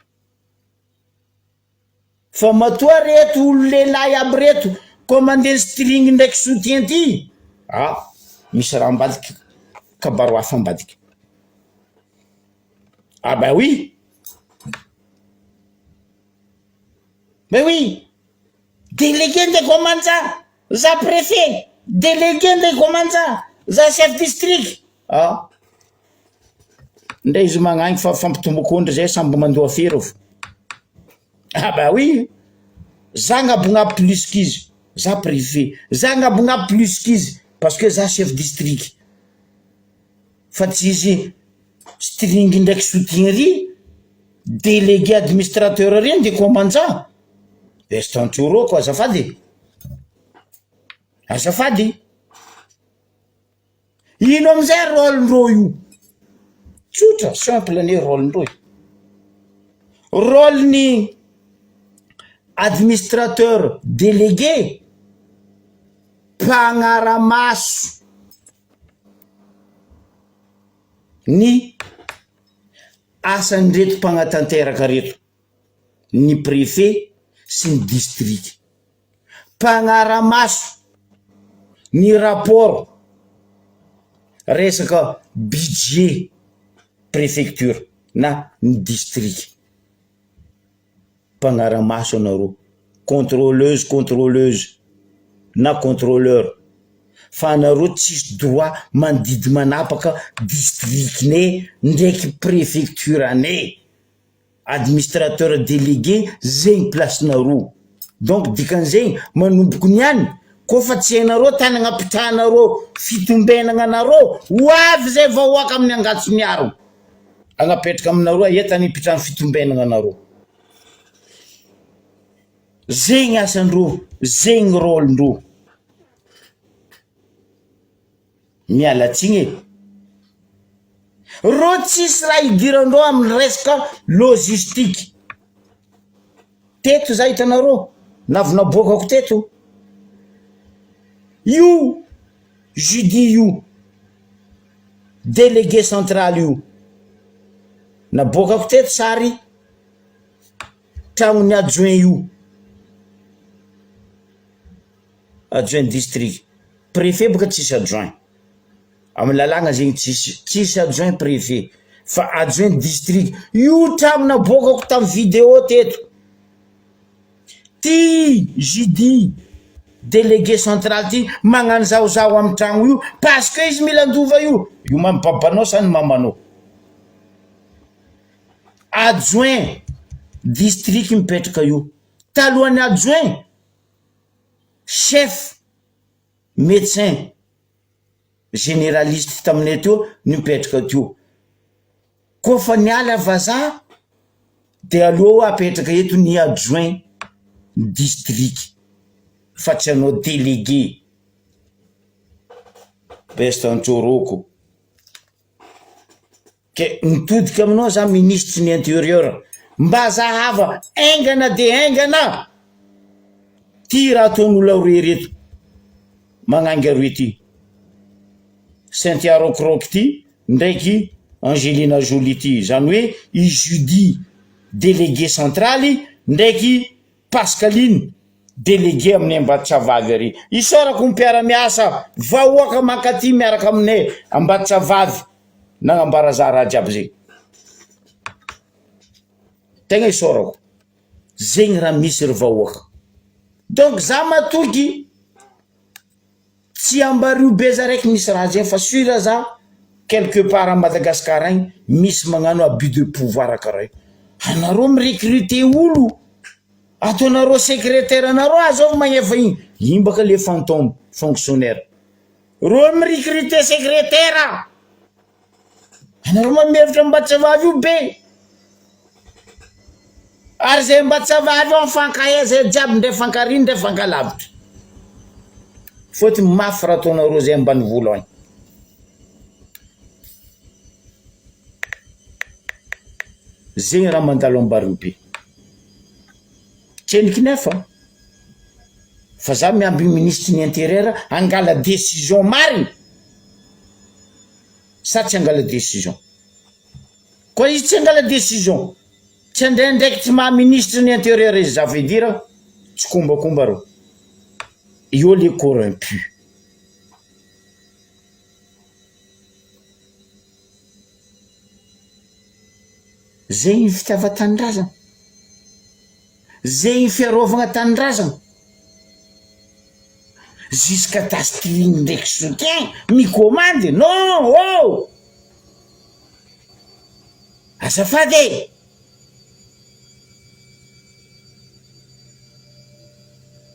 Fa matoa reto olo lehilahy aby reto commande string ndraiky soutien ty ah misy raha ambadiky kabaro hafa ambadiky. Ah ben oui! Ben oui! Délégué nde commande za préfet, délégué nde commande za chef district. Ah! Ndray izy magnagny fa fampitomboako ondry zay samby mandoa firy fo. Ah bah oui! Za gnabonabo plus k'izy, za préfet, za gnabonabo plus k'izy parce que za chef district. Fa tsy izy string ndraiky soutien ry, délégué administrateur ry nde commandant. Bestantsoroako azafady e! Azafady! Ino amizay rôle-ndrô io? Tsotra, simple anie rôle-ndrô e! Rôle-n'ny administrateur délégué, mpagnaramaso ny asan'ireto mpagnatanteraka reto, ny préfet sy ny district. Mpanaramaso ny rapport resaka budget préfecture na ny district. Mpanaramaso anareo, contrôleuse contrôleuse na contrôleur fa anareo tsisy droit mandidy manapaka district-nay ndraiky préfecture-nay. Administrateur délégué zegny place-nareo donc dikan'izegny manomboko niany koa fa tsy hainareo tany agnapitrahanareo fitombenagna anareo ho avy zay vahoaka amin'ny angatso miaro agnapetraka aminareo aia tany ipitrahan'ny fitombenagna anareo zegny asandreo zegny rôle-ndreo. Miala tsiny e! Reo tsisy raha idirandreo amin'ny resaka logistique. Teto za hitanareo, navy naboakako teto io jeudi io, délégué central io, naboakako teto sary tragnon'ny adjoint io. Adjoint district. Préfet boka tsisy adjoint. Amin'ny lalàgna zegny tsisy, tsisy adjoint préfet fa adjoint district. Io tragno naboakako tam vidéo teto. Ty JD délégué central ty magnano zahozaho am tragno io parce que izy mila handova io. Io ma ny babanao sa ny mamanao? Adjoint district mipetraka io. Talohan'ny adjoint Chef médecin généraliste taminay teo nipetraka teo, koa fa niala vazaha de aleo apetraka eto ny adjoint district fa tsy hanao délégué, best Antsôrôko. Ke mitodika aminao za minisitry ny interieur mba zahava aingana de aingana ty raha ataon'olo aroe reto magnangy aroe ty Cynthia Rockrock ty ndraiky Angelina Jolie ty zany hoe i Judy délégué centraly ndraiky Pascaline, délégué amin'ny Ambatondravavy ary. Isaorako ny mpiara-miasa, vahoaka mankaty miaraka aminay Ambatondravavy nagnambara za raha jiaby zegny. Tegna isaorako. Zegny raha misy ry vahoaka. Donc za matoky Tsy ambario be za raiky misy raha zay fa sur za quelque part à Madagascar agny misy magnano abus de pouvoir karaha io. Anareo mi recruter olo ataonareo secretaire anareo azao magnefa igny, igny baka le fantôme fonctionnaire. Reo mi recruter secretaire. Anareo ma mihevitra Ambatsavavy io be. Ary zay Ambatsavavy ao mifankahay zay jiaby ndray fankariny ndray fankalavitra. Fôtony mafy raha ataonareo zay ambanivolo agny. Zegny raha mandalo Ambariobe. Tsendriky nefa fa za miambigny minisitry ny intérieur hangala décision marigny. Sa tsy angala décision? Koa izy tsy angala décision, tsy handray andraikitry maha ministre ny intérieur izy ça veut dire tsikombakomba reo. Io le corrompu. Zay ny fitiavan-tanindrazana. Zay ny fiarovagna tanindrazana. Jusqu'à Dastring ndraiky soutien mikomandy non oh! Azafady e!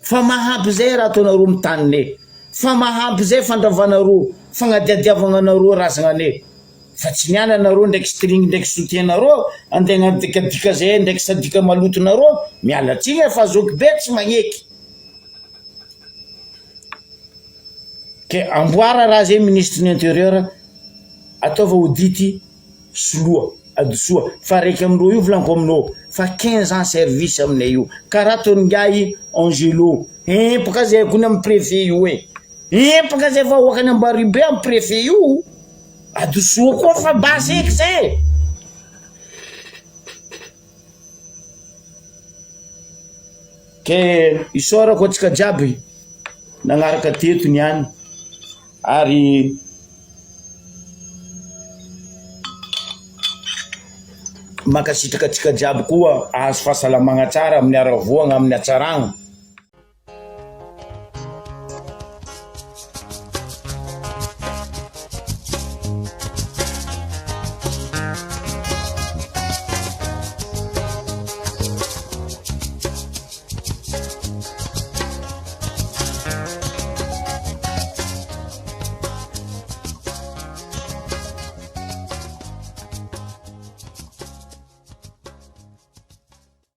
Fa mahampy zay raha ataonareo am taninay, fa mahampy zay fandravanareo, fagnadiadiavagna anareo razagnanay, fa tsy niany anareo ndraiky string ndraiky soutien nareo andeha agnadikadika zay ndraiky sadika malotonareo, miala tsiny fa zoky be tsy magneky. Ke amboara raha zay ministre ny interieur ataova audit soloa adosoa fa raiky amindreo io volaniko aminao fa 15 ans service aminay io karaha ataon'ingahy Angelo empaka zay kony am prefet io e empaka zay vahoakany Ambaribe am prefet io adosoa koa fa basy eky zay. Ke isaorako antsika jiaby nagnaraka teto niany ary mankasitraka antsika jiaby koa ahazo fahasalamagna tsara amin'ny haravoagna amin'ny hatsaragna.